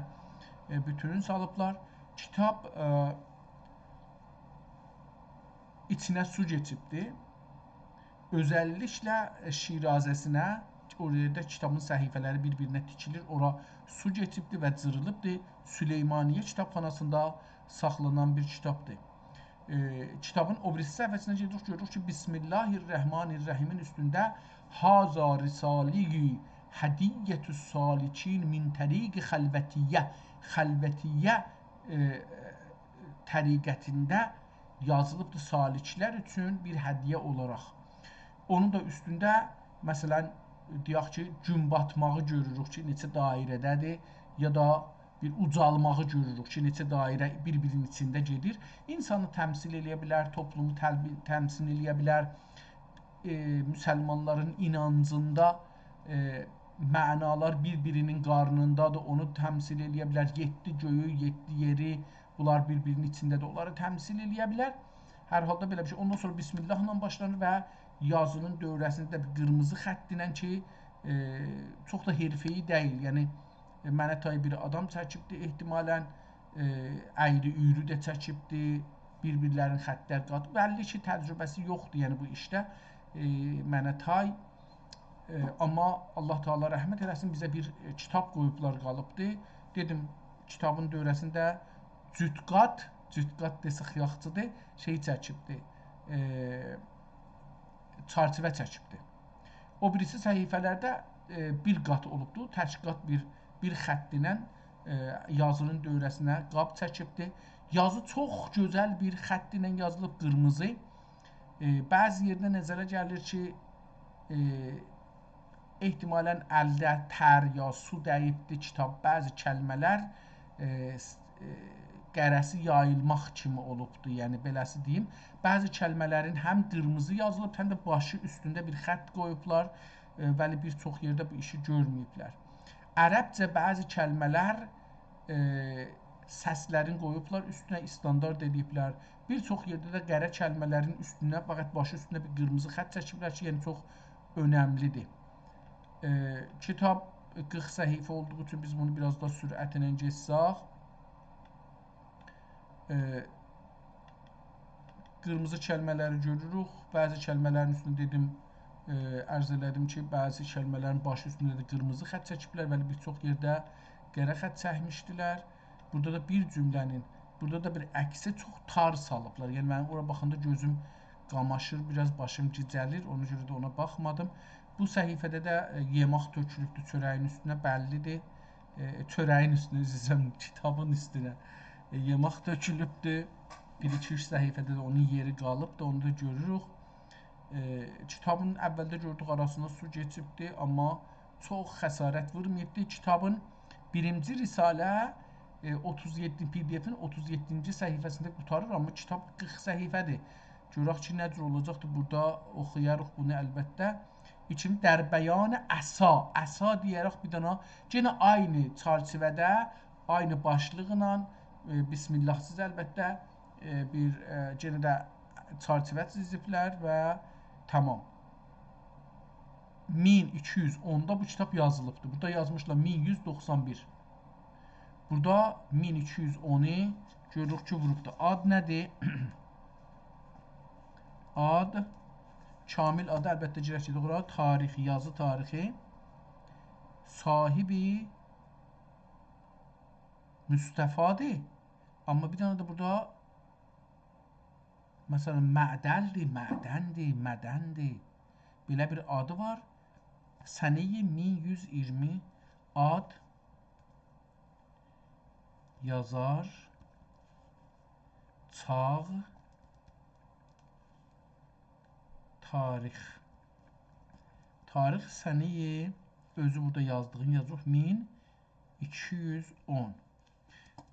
ائ، بوتونون سالیبلار. کیتاب، ائ، ایچینه سو کئچیبدی. اؤزللیکله، ائ، شیرازه‌سینه، اورادا کیتابین صفحه‌لری بیر-بیرینه تیکیلیر، اورا سو کئچیبدی و جیریلیبدی. سلیمانیه کیتابخاناسیندا ساخلانان بیر کیتابدیر. ائ، کیتابین او بیریسی صفحه‌سینده گئدیریک، گؤروروک کی، «بسم الله الرحمن الرحیمین» اوستونده «هذا رسالی هدیة السالکین من طریق خلوتیه». خلوتیه، ائ، طریقتینده یازیلیبدیر سالک‌لر اوچون بیر هدیه اولاراق. اونون دا اوستونده، مثلا، دئیک کی، گون باتماغی گؤروروک کی، نئچه دایره‌ده‌دیر، یا دا بیر اوجالماغی گؤروروک کی، نئچه دایره بیر-بیرینین ایچینده گئدیر. اینسانی تمثیل ائله‌یه بیلر، توپلومو تل-، تمثیل ائله‌یه بیلر. ائ، مسلمانلارین اینانجیندا، ائ، معنالار بیر-بیرینین قارنیندادیر، اونو تمثیل ائله‌یه بیلر. یئددی گؤیو، یئددی یئری، بونلار بیر-بیرینین ایچینده‌دیر، اونلاری تمثیل ائله‌یه بیلر. هر حالدا بئله بیر شئی. اوندان سونرا بسم الله‌لا باشلانیر و یازی‌نین دؤوره‌سینده ده بیر قیرمیزی خطینن کی، ائ، چوخ دا حرفه‌ای دئییل. یعنی، ائ، منه تای بیر آدام چکیبدی، احتمالا، ائ، اَیری-اویرو ده چکیبدی، بیر-بیرلرین خطلر قات. بللی کی، تجربه‌سی یوخدور، یعنی بو ایشده، ائ، منه تای. ائ، آمما الله تعالی رحمت ائله‌سین، بیزه بیر، ائ، کیتاب قویوبلار، قالیبدی. دئدیم، کیتابین دؤوره‌سینده جوت قات، جوت قات دئسک یاخشیدیر، شئی چکیبدی، ائ، چرچیوه چکیبدی. او بیریسی صفحه‌لرده، ائ، بیر قات اولوبدو، تک قات بیر، بیر خطینن، ائ، یازی‌نین دؤوره‌سینه قاب چکیبدی. یازی چوخ گؤزل بیر خطینن یازیلیب، قیرمیزی. ائ، بعضی یئرده نظره گلیر کی، ائ، احتمالا الده تر یا سو دَییبدی کیتاب، بعضی کلمه‌لر، ائ، س-، ائ، قره‌سی یاییلماق کیمی اولوبدو، یعنی بئله‌سی دئییم. بعضی کلمه‌لرین هم قیرمیزی یازیلیب، هم ده باشی اوستونده بیر خط قویوبلار، ائ، ولی بیر چوخ یئرده بو ایشی گؤرمه‌ییبلر. عربجه بعضی کلمه‌لر، ائ، سسلرین قویوبلار اوستونه، استاندارد ائله‌ییبلر. بیر چوخ یئرده ده قره کلمه‌لرین اوستونه، فقط باشی اوستونه بیر قیرمیزی خط چکیبلر کی، یعنی چوخ اؤنملیدیر. ائ، کیتاب قیرخ صفحه اولدوغو اوچون بیز بونو بیر آز دا سرعتله گئتسک، ائ، قیرمیزی کلمه‌لری گؤروروک. بعضی کلمه‌لرین اوستونده دئدیم، ائ، عرض ائله‌دیم کی، بعضی کلمه‌لرین باشی اوستونده ده قیرمیزی خط چکیبلر، ولی بیر چوخ یئرده قره خط چکمیشدیلر. بورادا دا بیر جمله‌نین، بورادا دا بیر عکسی چوخ تار سالیبلار. یعنی، منیم اورا باخاندا گؤزوم قاماشیر، بیر آز باشیم گیجه‌لیر، اونا گؤره ده اونا باخمادیم. بو صفحه‌ده ده، ائ، یئماق تؤکولوبدور چؤره‌یین اوستونه، بللیدیر. ائ، چؤره‌یین اوستونه، عزیز عزیزیم، کیتابین اوستونه، ائ، یئماق تؤکولوبدور. بیر، ایکی، اوچ صفحه‌ده ده اونون یئری قالیبدیر، اونو دا گؤروروک. ائ، کیتابین اولده گؤردوک، آراسیندان سو کئچیبدی، آمما چوخ خسارت وورماییبدی. کیتابین بیرینجی رساله، ائ، اوتوز یئددی، پی‌دی‌افین اوتوز یئددینجی صفحه‌سینده قوتاریر، آمما کیتاب قیرخ صفحه‌دیر. گؤرک کی، نه جور اولاجاقدیر، بورادا اوخویاریق بونو البته. ایکینجی، «در بیان عصا». عصا دئیه‌رک بیر دنه، یئنه عینی چرچیوه‌ده، عینی باشلیقلا، ائ، بسم الله‌سیز البته، ائ، بیر، ائ، یئنه ده چرچیوه چیزیبلر و تمام. مین ایکی یوز اوندا بو کیتاب یازیلیبدیر. بورادا یازمیشلار مین یوز دوخسان بیر. بورادا مین ایکی یوز اونو گؤروروک کی، ووروبدور. آد نه‌دیر؟ آد، کامل آدی البته گرک گئدک اورا. تاریخ، یازی تاریخی. صاحبی مصطفی‌دیر. آمما بیر دنه ده بورادا، مثلا، معدل‌دیر، معدن‌دیر، مدن‌دیر. بئله بیر آدی وار. سنه‌ی مین یوز ایگیرمی. آد، یازار، چاغ، تاریخ. تاریخ سنه‌ی، اؤزو بورادا یازدیغین یازیریق، مین ایکی یوز اون.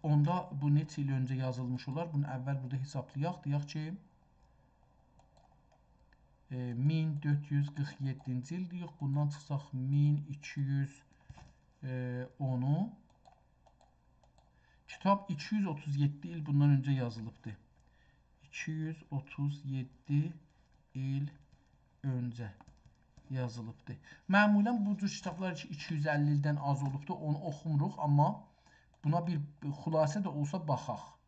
اوندا بو نئچه ایل اؤنجه یازیلمیش اولار؟ بونو اول بورادا حسابلایاق. دئیک کی، ائ، مین دؤرد یوز قیرخ یئددینجی ایل دئیک. بوندان چیخساق مین ایکی یوز اونو. کیتاب ایکی یوز اوتوز یئددی ایل بوندان اؤنجه یازیلیبدی. ایکی یوز اوتوز یئددی ایل اؤنجه یازیلیبدی. معمولا بو جور کیتابلار کی، ایکی یوز اللی ایلدن آز اولوبدو، اونو اوخوموروق، آمما بونا بیر خلاصه ده اولسا باخاق.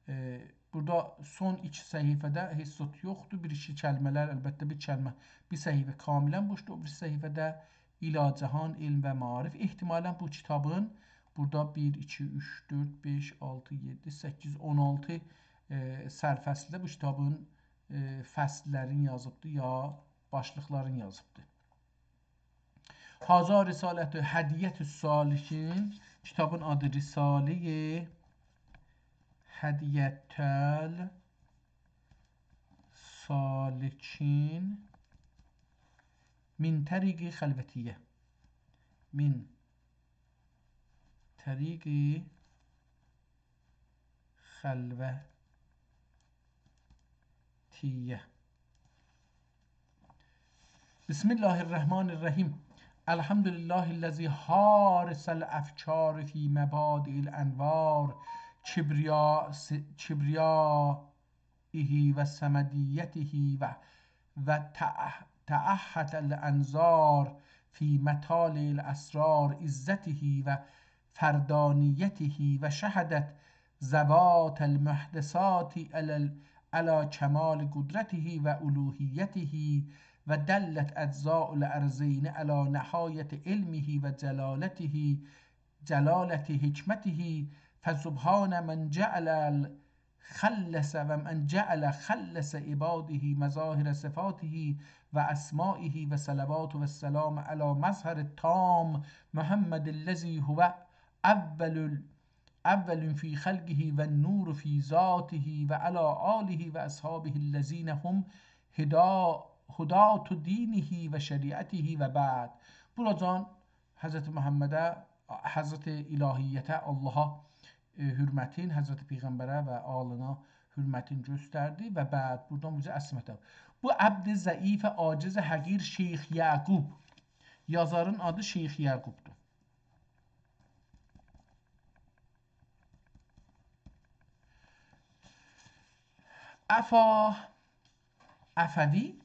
ائ، بورادا سون ایکی صفحه‌ده هئچ زاد یوخدور. بیر ایکی کلمه‌لر، البته بیر کلمه، بیر صفحه کاملاً بوشدور. او بیریسی صفحه‌ده «الی جهان، علم و معارف». احتمالاً بو کیتابین بورادا بیر، ایکی، اوچ، دؤرد، بئش، آلتی، یئددی، سککیز، اون آلتی، ائ، سرفصلده بو کیتابین، ائ، فصل‌لرین یازیبدی یا باشلیقلارین یازیبدی. هذا رسالة هدیة السالکین، کیتابین آدی رساله‌ی هدیة السالکین من طریق خلوتیه. من طریق خلوتیه. بسم الله الرحمن الرحیم. الحمد لله الذی حارس الافکار فی مبادئ الانوار، کبریا-، کبریائه و صمدیته و، و تع-، تعهد الانظار فی مطالع الاسرار، عزته و فردانیته و شهدت ذوات المحدثات علی، علی کمال قدرته و الوهیته و دلت اجزاء الارضین علی نهایت علمه و جلالته، جلالت حکمته، فسبحان من جعل خلص و من جعل خلص عباده مظاهر صفاته و اسمائه و صلوات و السلام علی مظهر التام محمد الذی هو اول، اول فی خلقه و النور فی ذاته و علی آله و اصحابه الذین هم هدا-، هداة دینه و شریعته و بعد. بوراجان حضرت محمده، حضرت الهیته، آللاها، ائ، حؤرمتین، حضرت پیغمبره و آلینا حؤرمتین گؤستردی و بعد بورادان بو عظمته. بو عبد ضعیف، عاجز، حقیر شیخ یعقوب. یازارین آدی شیخ یعقوبدور. عفا، عفوی،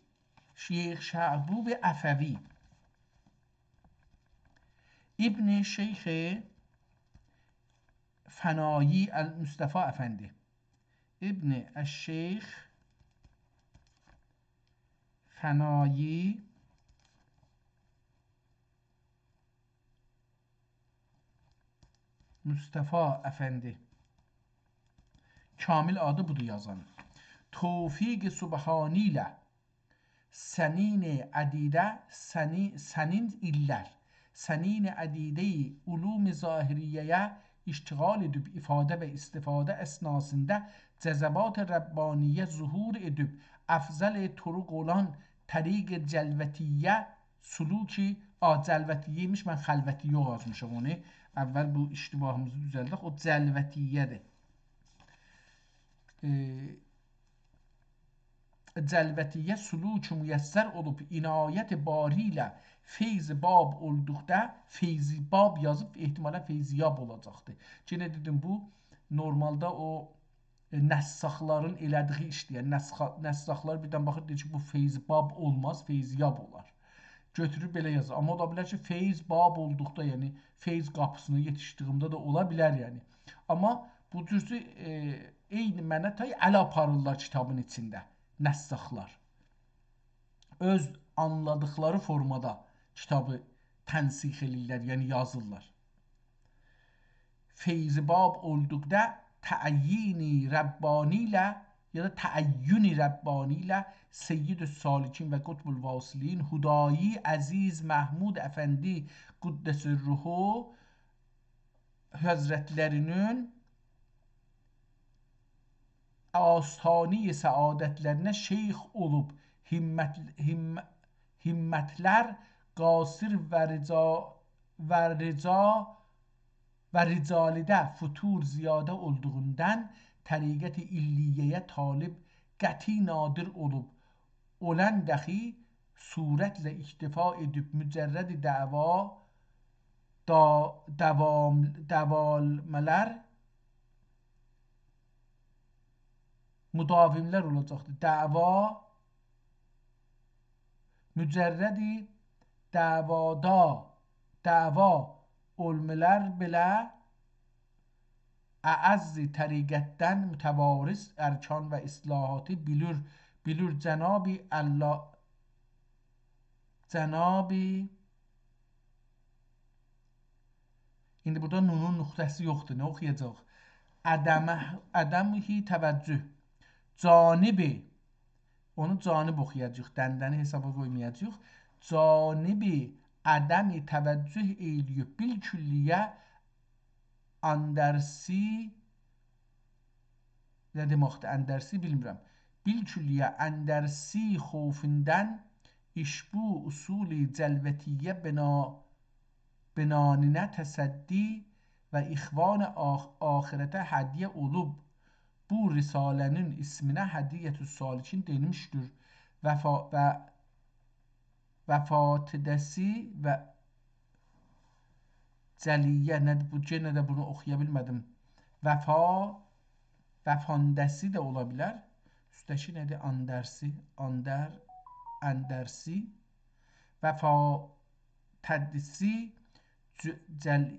شیخ یعقوب عفوی، ابن شیخ فنایی المصطفی افندی. ابن الشیخ فنایی مصطفی افندی. کامل آدی بودور یازانین. توفیق سبحانی ایله سنین عدیده، سنی-، سنین ایللر، سنین عدیده‌ی علوم ظاهریه‌یه اشتغال ائدیب، افاده و استفاده اثناسیندا جذبات ربانیه ظهور ائدیب، افضل طرق اولان طریق جلوتیه سلوکی، آ، جلوتیه ایمیش، من خلوتیه یازمیشام اونو. اول بو اشتباهیمیزی دوزلدک. او جلوتیه‌دیر. ائ، جلوتیه سلوک میسر اولوب، عنایت باری ایله فیض باب اولدوقدا، فیض باب یازیب، احتمالاً فیض یاب اولاجاقدی. یئنه دئدیم، بو نورمالدا او ائ، نساخلارین ائله‌دیگی ایشدیر. یعنی نسخا-، نساخلار بیردن باخیر، دئییر کی، بو فیض باب اولماز، فیض یاب اولار. گؤتورور بئله یازیر. آمما اولا بیلر کی، فیض باب اولدوقدا، یعنی فیض قاپیسینا یئتیشدیگیمده ده اولا بیلر، یعنی. آمما بو جورسو، ائ، عینی معنا تای ال آپاریرلار کیتابین ایچینده نساخلار. اؤز آنلادیقلاری فورمادا کیتابی تنسیخ ائله‌ییرلر، یعنی یازیرلار. فیض باب اولدوقدا تعیین ربانی ایله یا دا تعین ربانی ایله سید السالکین و قطب الواصلین، هدایی عزیز محمود افندی قدس سره حضرتلری‌نین آستانه‌ی سعادتلرینه شیخ اولوب، همت، هم-، همتلر قاصر و رجا-، و رجا-، و رجالیده فتور زیاده اولدوغوندان طریقت علیه‌یه طالب قطعی نادر اولوب، اولان داخی صورتله اکتفا ائدیب مجرد دعوا، دا-، دوام-، دواملر، مداوملر اولاجاقدیر. دعوا، مجرد دعوادا، دعوا اولمالار بئله اعز طریقتدن متوارث ارکان و اصطلاحاتی بیلیر، بیلیر جناب الله، جناب، ایندی بورادا نونون نقطه‌سی یوخدور، نه اوخویاجاق؟ عدمه، عدمه توجه. جانب، اونو جانب اوخویاجاغیق، دنده‌نی حسابا قویمایاجاغیق. جانب عدم توجه ائیله‌ییب بالکلیه اندرسی، نه دئمکدیر اندرسی، بیلمیرم. بالکلیه اندرسی خوفوندان ایشبو اصول جلوتیه بنا، بنانینه تصدی و اخوان آخ، آخرته هدیه اولوب. بو رساله‌نین اسمینه هدیه‌السالکین دئنیلمیشدیر. وفا، و وفاتده‌سی و جلیه، نه، بو، یئنه ده بونو اوخویا بیلمه‌دیم. وفا، وفانده‌سی ده اولا بیلر. اوسته‌کی نه‌دیر؟ آندرسی، آندر، اندرسی. وفاتده‌سی ج، جل،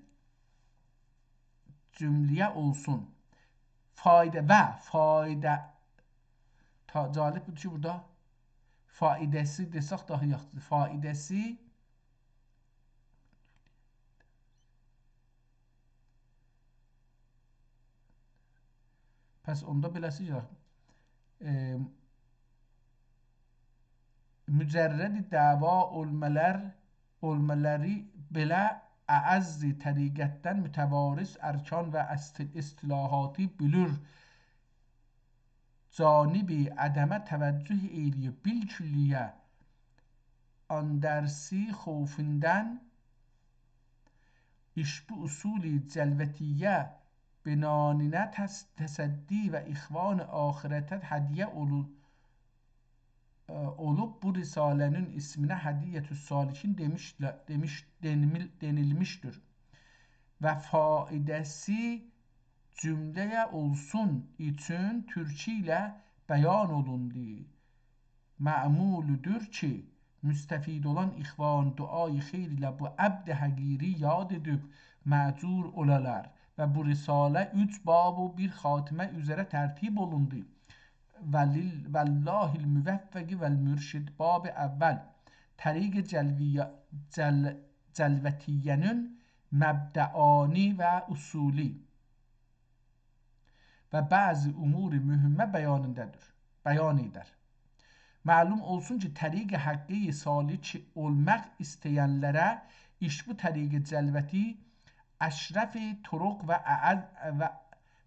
جمله‌یه اولسون. فایده و فایده، تا، جالب بودور کی، بورادا فایده‌سی دئسک داها یاخشیدیر. فایده‌سی، پس اوندا بئله‌سی یوخ. ائ، مجرد دعوا اولمالار، اولمالاری بئله اعز طریقتدن متوارث ارکان و اصط، اصطلاحاتی بیلیر جانب عدمه توجه ائیله‌ییب بالکلیه اندرسی خوفوندان ایشبو اصول جلوتیه بنانینه تس، تصدی و اخوان آخرته هدیه اولو، ائ، اولوب بو رساله‌نین اسمینه هدیه‌السالکین دئمیشله، دئمیش، دئنیل، دئنیلمیشدیر. و فایده‌سی جمله‌یه اولسون اوچون تورکی ایله بیان اولوندو. معمولدور کی، مستفید اولان اخوان دعای خیر ایله بو عبد حقیری یاد ائدیب مأجور اولالار و بو رساله اوچ باب و بیر خاتمه اوزره ترتیب اولوندو. ولل، والله الموفق والمرشد. باب اول، طریق جلویه، جل، جلوتیه‌نین مبدعانی و اصولی و بعضی امور مهمه بیانیندادیر، بیان ائدر. معلوم اولسون کی، طریق حقی سالک اولماق ایسته‌ینلره ایشبو طریق جلوتی اشرف طرق و اعز، و،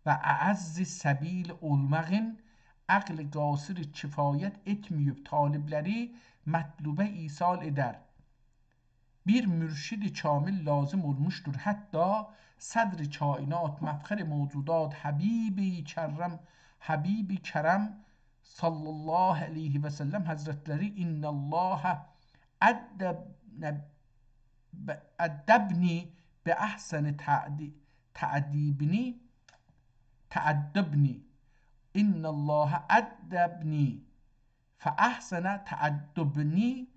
و اعز سبیل اولماغین عقل قاصر کفایت ائتمه‌ییب طالبلری مطلوبه ایصال ائدر. بیر مرشد کامل لازم اولموشدور. حتی صدر کائنات، مفخر موجودات، حبیب کرم، حبیب کرم صلی الله علیه و سلم حضرتلری: «ان الله ادب، ادبنی باحسن تعدی، تعدیبنی، تعدبنی. ان الله ادبنی فاحسن تعدبنی»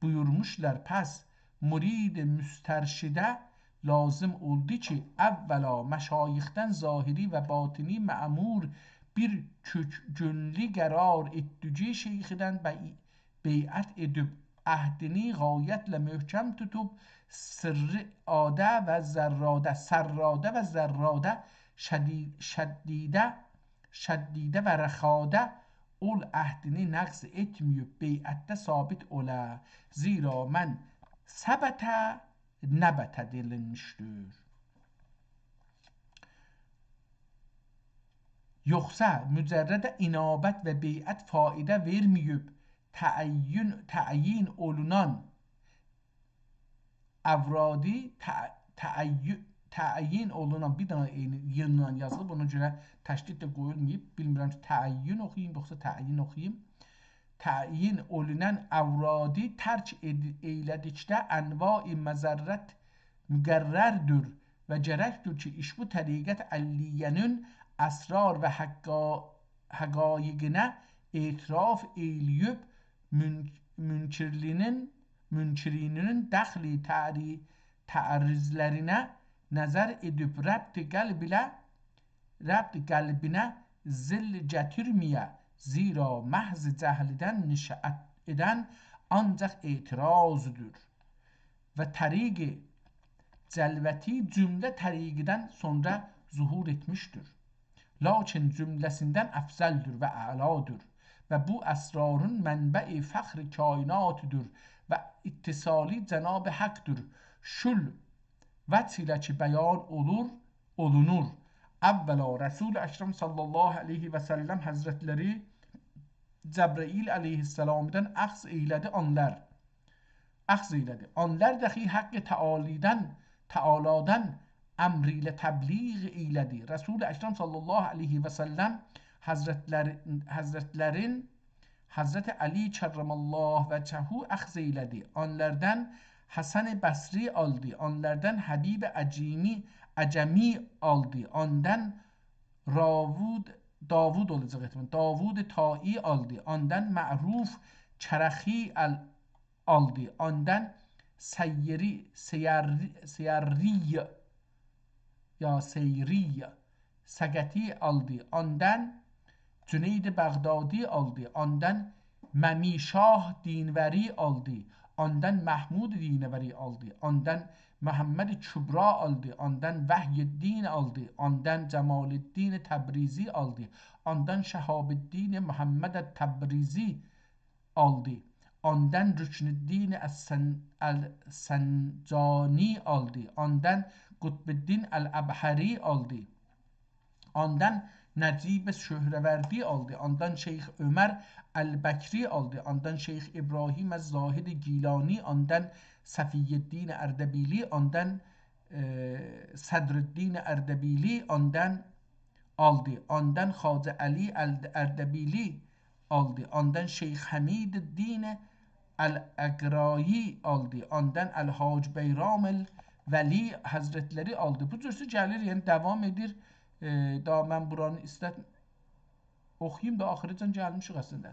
بویورموشلار. پس مرید مسترشده لازم اولدو کی، اولا مشایخدن ظاهری و باطنی مأمور بیر کؤک گؤنلو قرار ائتدیگی شیخیدن بی، بیعت ائدیب، عهدینی غایتله محکم توتوب، سرّاده و ضرّاده، سرّاده و ضرّاده، شدی، شدیده، شدیده و رخاده اول عهدینی نقض ائتمه‌ییب، بیعتده ثابت اولا. زیرا من ثبت نبت دئنیلمیشدیر. یوخسا مجرد انابت و بیعت فایده وئرمه‌ییب، تعیین، تعیین اولونان افرادی تع، تعی، تعیین اولونان، بیر دنه عینی یین‌له یازیلیب، اونا گؤره تشدید ده قویولماییب. بیلمیرم کی، تعیین اوخویوم، یوخسا تعیین اوخویوم. تعیین اولونان افرادی ترک ائد، ائیله‌دیکده انواع مضرت مقرردور و گرکدیر کی، ایشبو طریقت علیه‌نین اسرار و حقا، حقایقینه اعتراف ائیله‌ییب، مون، منکرینین، منکرینین دخلی تعری، تعرضلرینه نظر ائدیب، ربط قلب ایله ربط قلبینه ظل گتیرمه‌یه، زیرا محض جهلیدن نشأت ائدن آنجاق اعتراضدور. و طریق جلوتی جمله طریقیدن سونرا ظهور ائتمیشدیر. لاکین جمله‌سیندن افضلدیر و اعلادیر. و بو اسرارین منبع فخر کایناتدیر و اتصالی جناب حقدیر. شول وجه ایله کی بیان اولور، اولونور. اولا رسول اکرم صلی الله علیه و سلم حضرتلری جبرئیل علیه‌السلامدان اخذ ائیله‌دی، آنلار اخذ ائیله‌دی. آنلار داخی حق تعالیدن، تعالادان امر ایله تبلیغ ائیله‌دی. رسول اکرم صلی الله علیه و سلم حضرتلر-، حضرتلرین، حضرت علی کرم الله وجهه اخذ ائیله‌دی. آنلاردان حسن بصری آلدی، آنلاردان حبیب عجیمی، عجمی آلدی، آندان راوود، داوود اولاجاق احتمال، داوود طایی آلدی، آندان معروف کرخی ال-، آلدی، آندان سیری، سیری، سیری، یا سیری، سقطی آلدی، آندان جنید بغدادی آلدی، آندان ممی شاه دینوری آلدی، آندان محمود دینوری آلدی، آندان محمد کبری آلدی، آندان وحی‌الدین آلدی، آندان جمال‌الدین تبریزی آلدی، آندان شهاب‌الدین محمد تبریزی آلدی. آندان رکن‌الدین السن-، السنجانی آلدی. آندان قطب‌الدین الابحری آلدی. آندان نجیب سهروردی آلدی. آندان شیخ عمر البکری آلدی. آندان شیخ ابراهیم الزاهد گیلانی، آندان صفی‌الدین اردبیلی، آندان، ائ، صدرالدین اردبیلی، آندان آلدی. آندان خواجه علی ال-، اردبیلی آلدی. آندان شیخ حمیدالدین الاقرایی آلدی. آندان الحاج بیرام الولی حضرتلری آلدی. بو جورسه گلیر، یعنی داوام ائدیر. ائ، داها من بورانی ایستر اوخویوم دا، آخیره‌جن گلمیشیک اصلینده.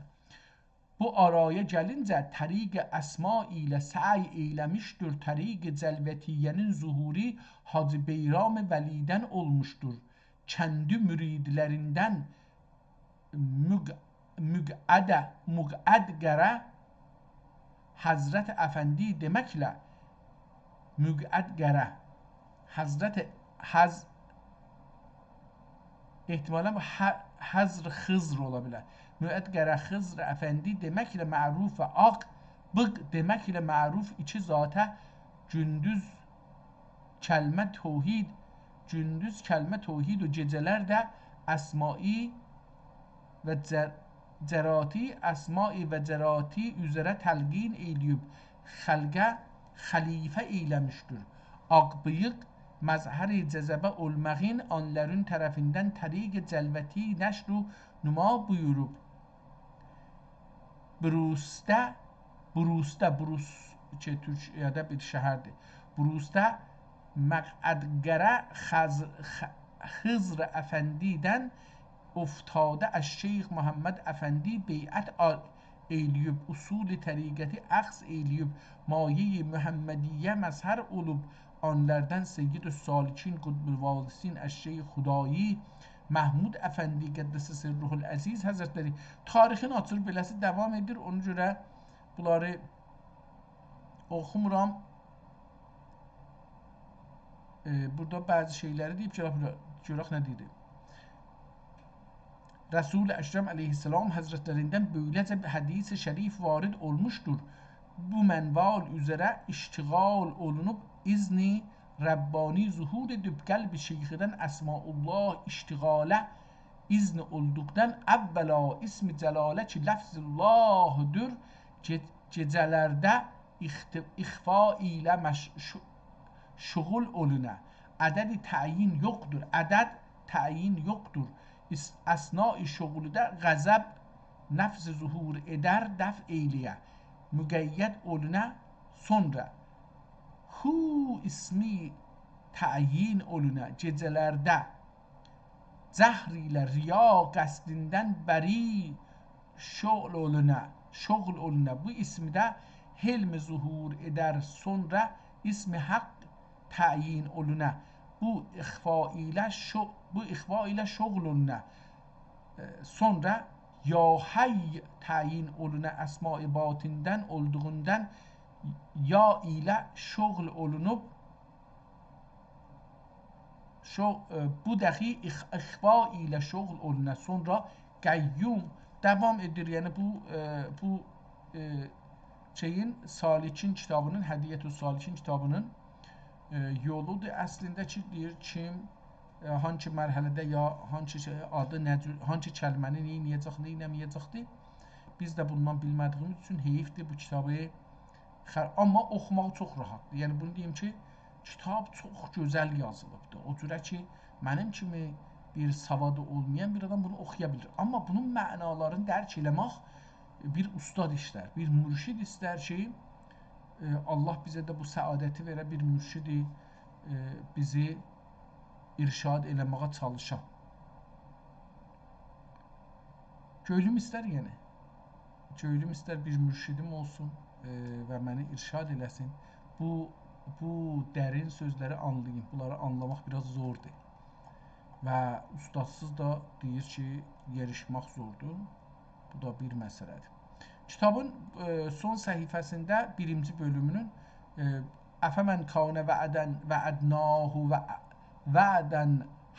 بو آرایا گلینجه طریق اسما ایله سعی ائیله‌میشدیر. طریق جلوتیه‌نین ظهورو حاجی بیرام ولی‌دن اولموشدور. کندی مریدلریندن مق-، مقعده، مقعدگره حضرت افندی دئمکله، مقعدگره حضرت حض-، احتمالاً بو ح-، حضر خضر اولا بیلر. مقعدگره خضر افندی دئمکله معروف و آق، بیق دئمکله معروف ایکی ذاته گوندوز کلمه توحید، گوندوز کلمه توحید و گئجه‌لر ده اسمایی و جر-، جراتی، اسمایی و جراتی اوزره تلقین ائیله‌ییب، خلقه خلیفه ائیله‌میشدیر. آق بییق مظهر جذبه اولماغین آنلارین طرفیندن طریق جلوتی نشر و نما بویوروب. بروسته، بروسته، بروس، کی، تورکیه‌ده بیر شهردیر. بروسته مقعدگره خز-، خ-، خضر افندی‌دن افتاده از شیخ محمد افندی بیعت آل-، ائیله‌ییب، اصول طریقتی اخذ ائیله‌ییب، مایهٔ محمدیه مظهر اولوب، آنلاردان سید السالکین، قطب الواصلین، الشیخ خدایی محمود افندی قدس سره العزیز حضرتلری. تاریخین آچیر، بئله‌سی داوام ائدیر، اونا گؤره بونلاری اوخومورام. ائ، بورادا بعضی شئیلری دئییب، گؤرک، گؤرک نه دئییر. رسول اکرم علیه‌السلام حضرتلریندن بؤیله‌جه حدیث شریف وارد اولموشدور. بو منوال اوزره اشتغال اولونوب، اذن ربانی ظهور ائدیب، قلب شیخیدن اسماءالله اشتغاله اذن اولدوقدان اولا اسم جلاله کی لفظ اللهدور، گئ-، گئجه‌لرده اخت-، اخفا ایله مش-، شو-، شغل اولونا. عدد تعیین یوخدور. عدد تعیین یوخدور. اس-، اثنای شغلده غضب نفس ظهور ائدر دفع ائیله‌یه. مقید اولونا سونرا. هو اسمی تعیین اولونا گئجه‌لرده جهر ایله ریا قصدیندن بری شغل اولونا، شغل اولونا. بو اسمده حلم ظهور ائدر، سونرا اسم حق تعیین اولونا. بو اخفا ایله شو-، بو اخفا ایله شغل اولونا. ائ، سونرا یا حی تعیین اولونا اسمای باطندن اولدوغوندان یا ایله شغل اولونوب، شو-، ائ، بو دخی اخ-، اخفا ایله شغل اولونا. سونرا قیوم داوام ائدیر. یعنی بو، ائ، بو، ائ، شئیین، سالکین کیتابینین، هدیه‌السالکین کیتابینین، ائ، یولودور. اصلینده کی، دئییر کیم، ائ، هانسی مرحله‌ده یا هانسی شئی، آدی نه جور، هانسی کلمه‌نی نه ائده‌جک، نه ائله‌مه‌یه‌جکدیر. بیز ده بوندان بیلمه‌دیییمیز اوچون حئیفدیر بو کیتابی خر-، آمما اوخوماغی چوخ راحتدیر. یعنی بونو دئییم کی، کیتاب چوخ گؤزل یازیلیبدیر. او جوره کی، منیم کیمی بیر سوادی اولمایان بیر آدام بونو اوخویا بیلیر. آمما بونون معنالارینی درک ائله‌مک بیر اوستاد ایستر، بیر مرشد ایستر کی، ائ، الله بیزه ده بو سعادتی وئره، بیر مرشدی، ائ، بیزی ارشاد ائله‌مه‌یه چالیشا. کؤنلوم ایستر، یعنی. کؤنلوم ایستر بیر مرشدیم اولسون، ائ، و منی ارشاد ائله‌سین. بو، بو درین سؤزلری آنلاییم. بونلاری آنلاماق بیر آز زوردور. و اوستادسیز دا دئییر کی، یئریشمک زوردور. بو دا بیر مسئله‌دیر. کیتابین، ائ، سون صفحه‌سینده بیرینجی بؤلومونون، ائ، «أفمن كان وعدا وعدناه و-، وعدا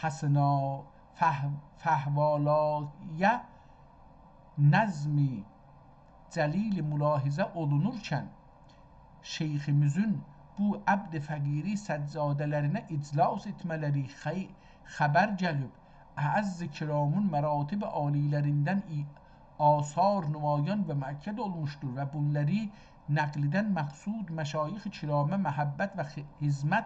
حسنا فه-، فهو علی نظم جلیل ملاحظه اولونورکن، شیخیمیزین بو عبد فقیری سجاده‌لرینه اجلاس ائتمه‌لری خی-، خبر گلیب، اعز کرامین مراتب عالی‌لریندن ای-، آثار نمایان و مؤکد اولموشدور و بونلاری نقل ائدن مقصود مشایخ کراما محبت و خ-، خدمت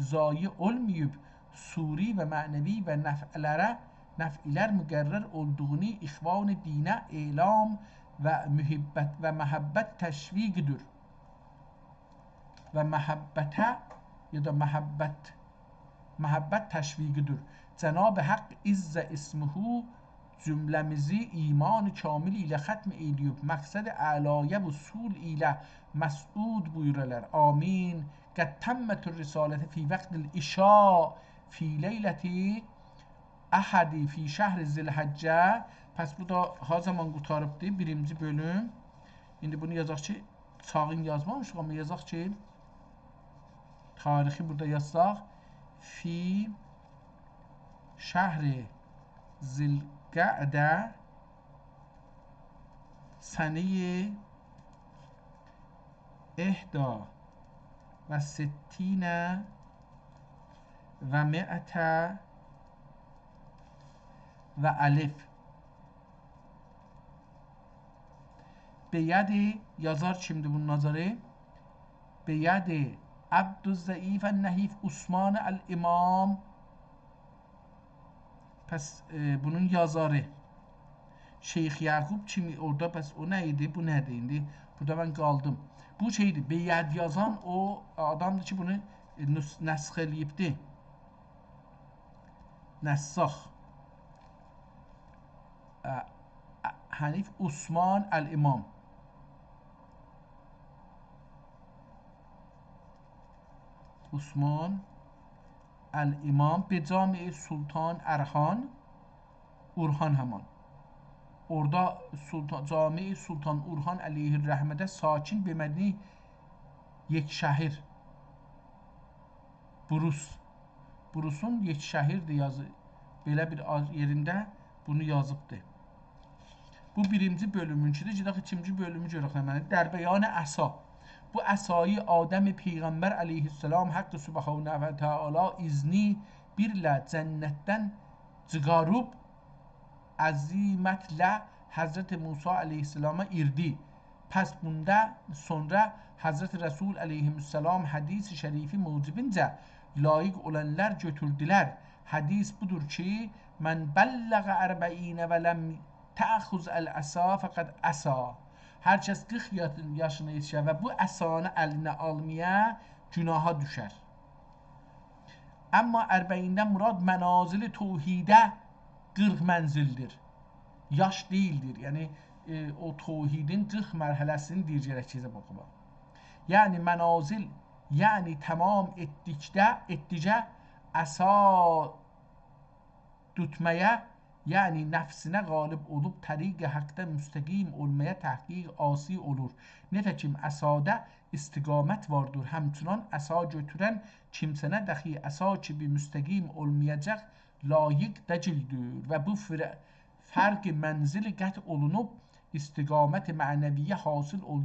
ضایع اولماییب، صوری و معنوی و نفعلره، نفعلر مقرر اولدوغونو اخوان دینه اعلام و محبت، و محبت تشویقیدیر.» و محبته، یا دا محبت، محبت تشویقیدیر. جناب حق عز اسمه جمله‌میزی ایمان کامل ایله ختم ائله‌ییب، مقصد اعلایا وصول ایله مسعود بویورالار. آمین. «قد تمت الرسالة في وقت العشاء في ليلة أحد في شهر ذي الحجة.» پس بو دا ها زامان قوتاریبدی، بیرینجی بؤلوم. ایندی بونو یازاق کی، چاغین یازمامیشیق، آمما یازاق کی، تاریخی بورادا یازساق، «في شهر ذي القعدة سنة إحدى وستين ومائة وألف.» «به ید»، یازار کیمدیر بونون یازاری؟ «به ید عبد الضعیف النحیف عثمان الامام.» پس، ائ، بونون یازاری شیخ یعقوب کیمی اورادا، پس او نه ایدی، بو نه‌دیر ایندی؟ بورادا من قالدیم. بو شئیدیر، «به ید» یازان او آدامدیر کی، بونو، ائ، نس-، نسخ ائله‌ییبدی. نساخ. ا، ا، حنیف عثمان الامام. عثمان الامام به جامع سلطان ارهان، اورهان همان. اورادا سلطان، جامع سلطان اورهان علیه‌الرحمه‌ده ساکن، به مدینه یکشهر. بروس. بروسون یکشهردی یازی. بئله بیر آز-، یئرینده بونو یازیبدی. بو بیرینجی بؤلومونکودور. گئدک ایکینجی بؤلومو گؤرک نمنه. «در بیان عصا». بو عصایی آدم پیغمبر علیه‌السلام حق سبحانه و تعالی اذنی بیرله جنتدن چیخاریب عزیمتله حضرت موسی علیه‌السلاما ایردی. پس بوندان سونرا حضرت رسول علیه‌السلام حدیث شریفی موجبینجه لایق اولانلار گؤتوردولر. حدیث بودور کی، «من بلغ أربعین ولم تأخذ العصا فقد عصی.» هر کس قیرخ یا-، یاشینا یئتیشه و بو عصانی الینه آلمایا، گناها دوشر. آمما اربعیندن مراد منازل توحیده قیرخ منزلدیر. یاش دئییلدیر. یعنی، ائ، او توحیدین قیرخ مرحله‌سینی دئییر، گرک تئزه باخاق. یعنی منازل، یعنی تمام ائتدیکده، ائتدیکجه عصا توتمایا، یعنی نفسینه غالب اولوب طریق حقده مستقیم اولمایا تحقیق عاصی اولور. نئته‌کیم عصادا استقامت واردیر، همچنان عصا گؤتورن کیمسه‌نه داخی عصا کیمی مستقیم اولمایاجاق، لایق دئییلدیر و بو فر-، فرق منزل قطع اولونوب، استقامت معنویه حاصل اولمایا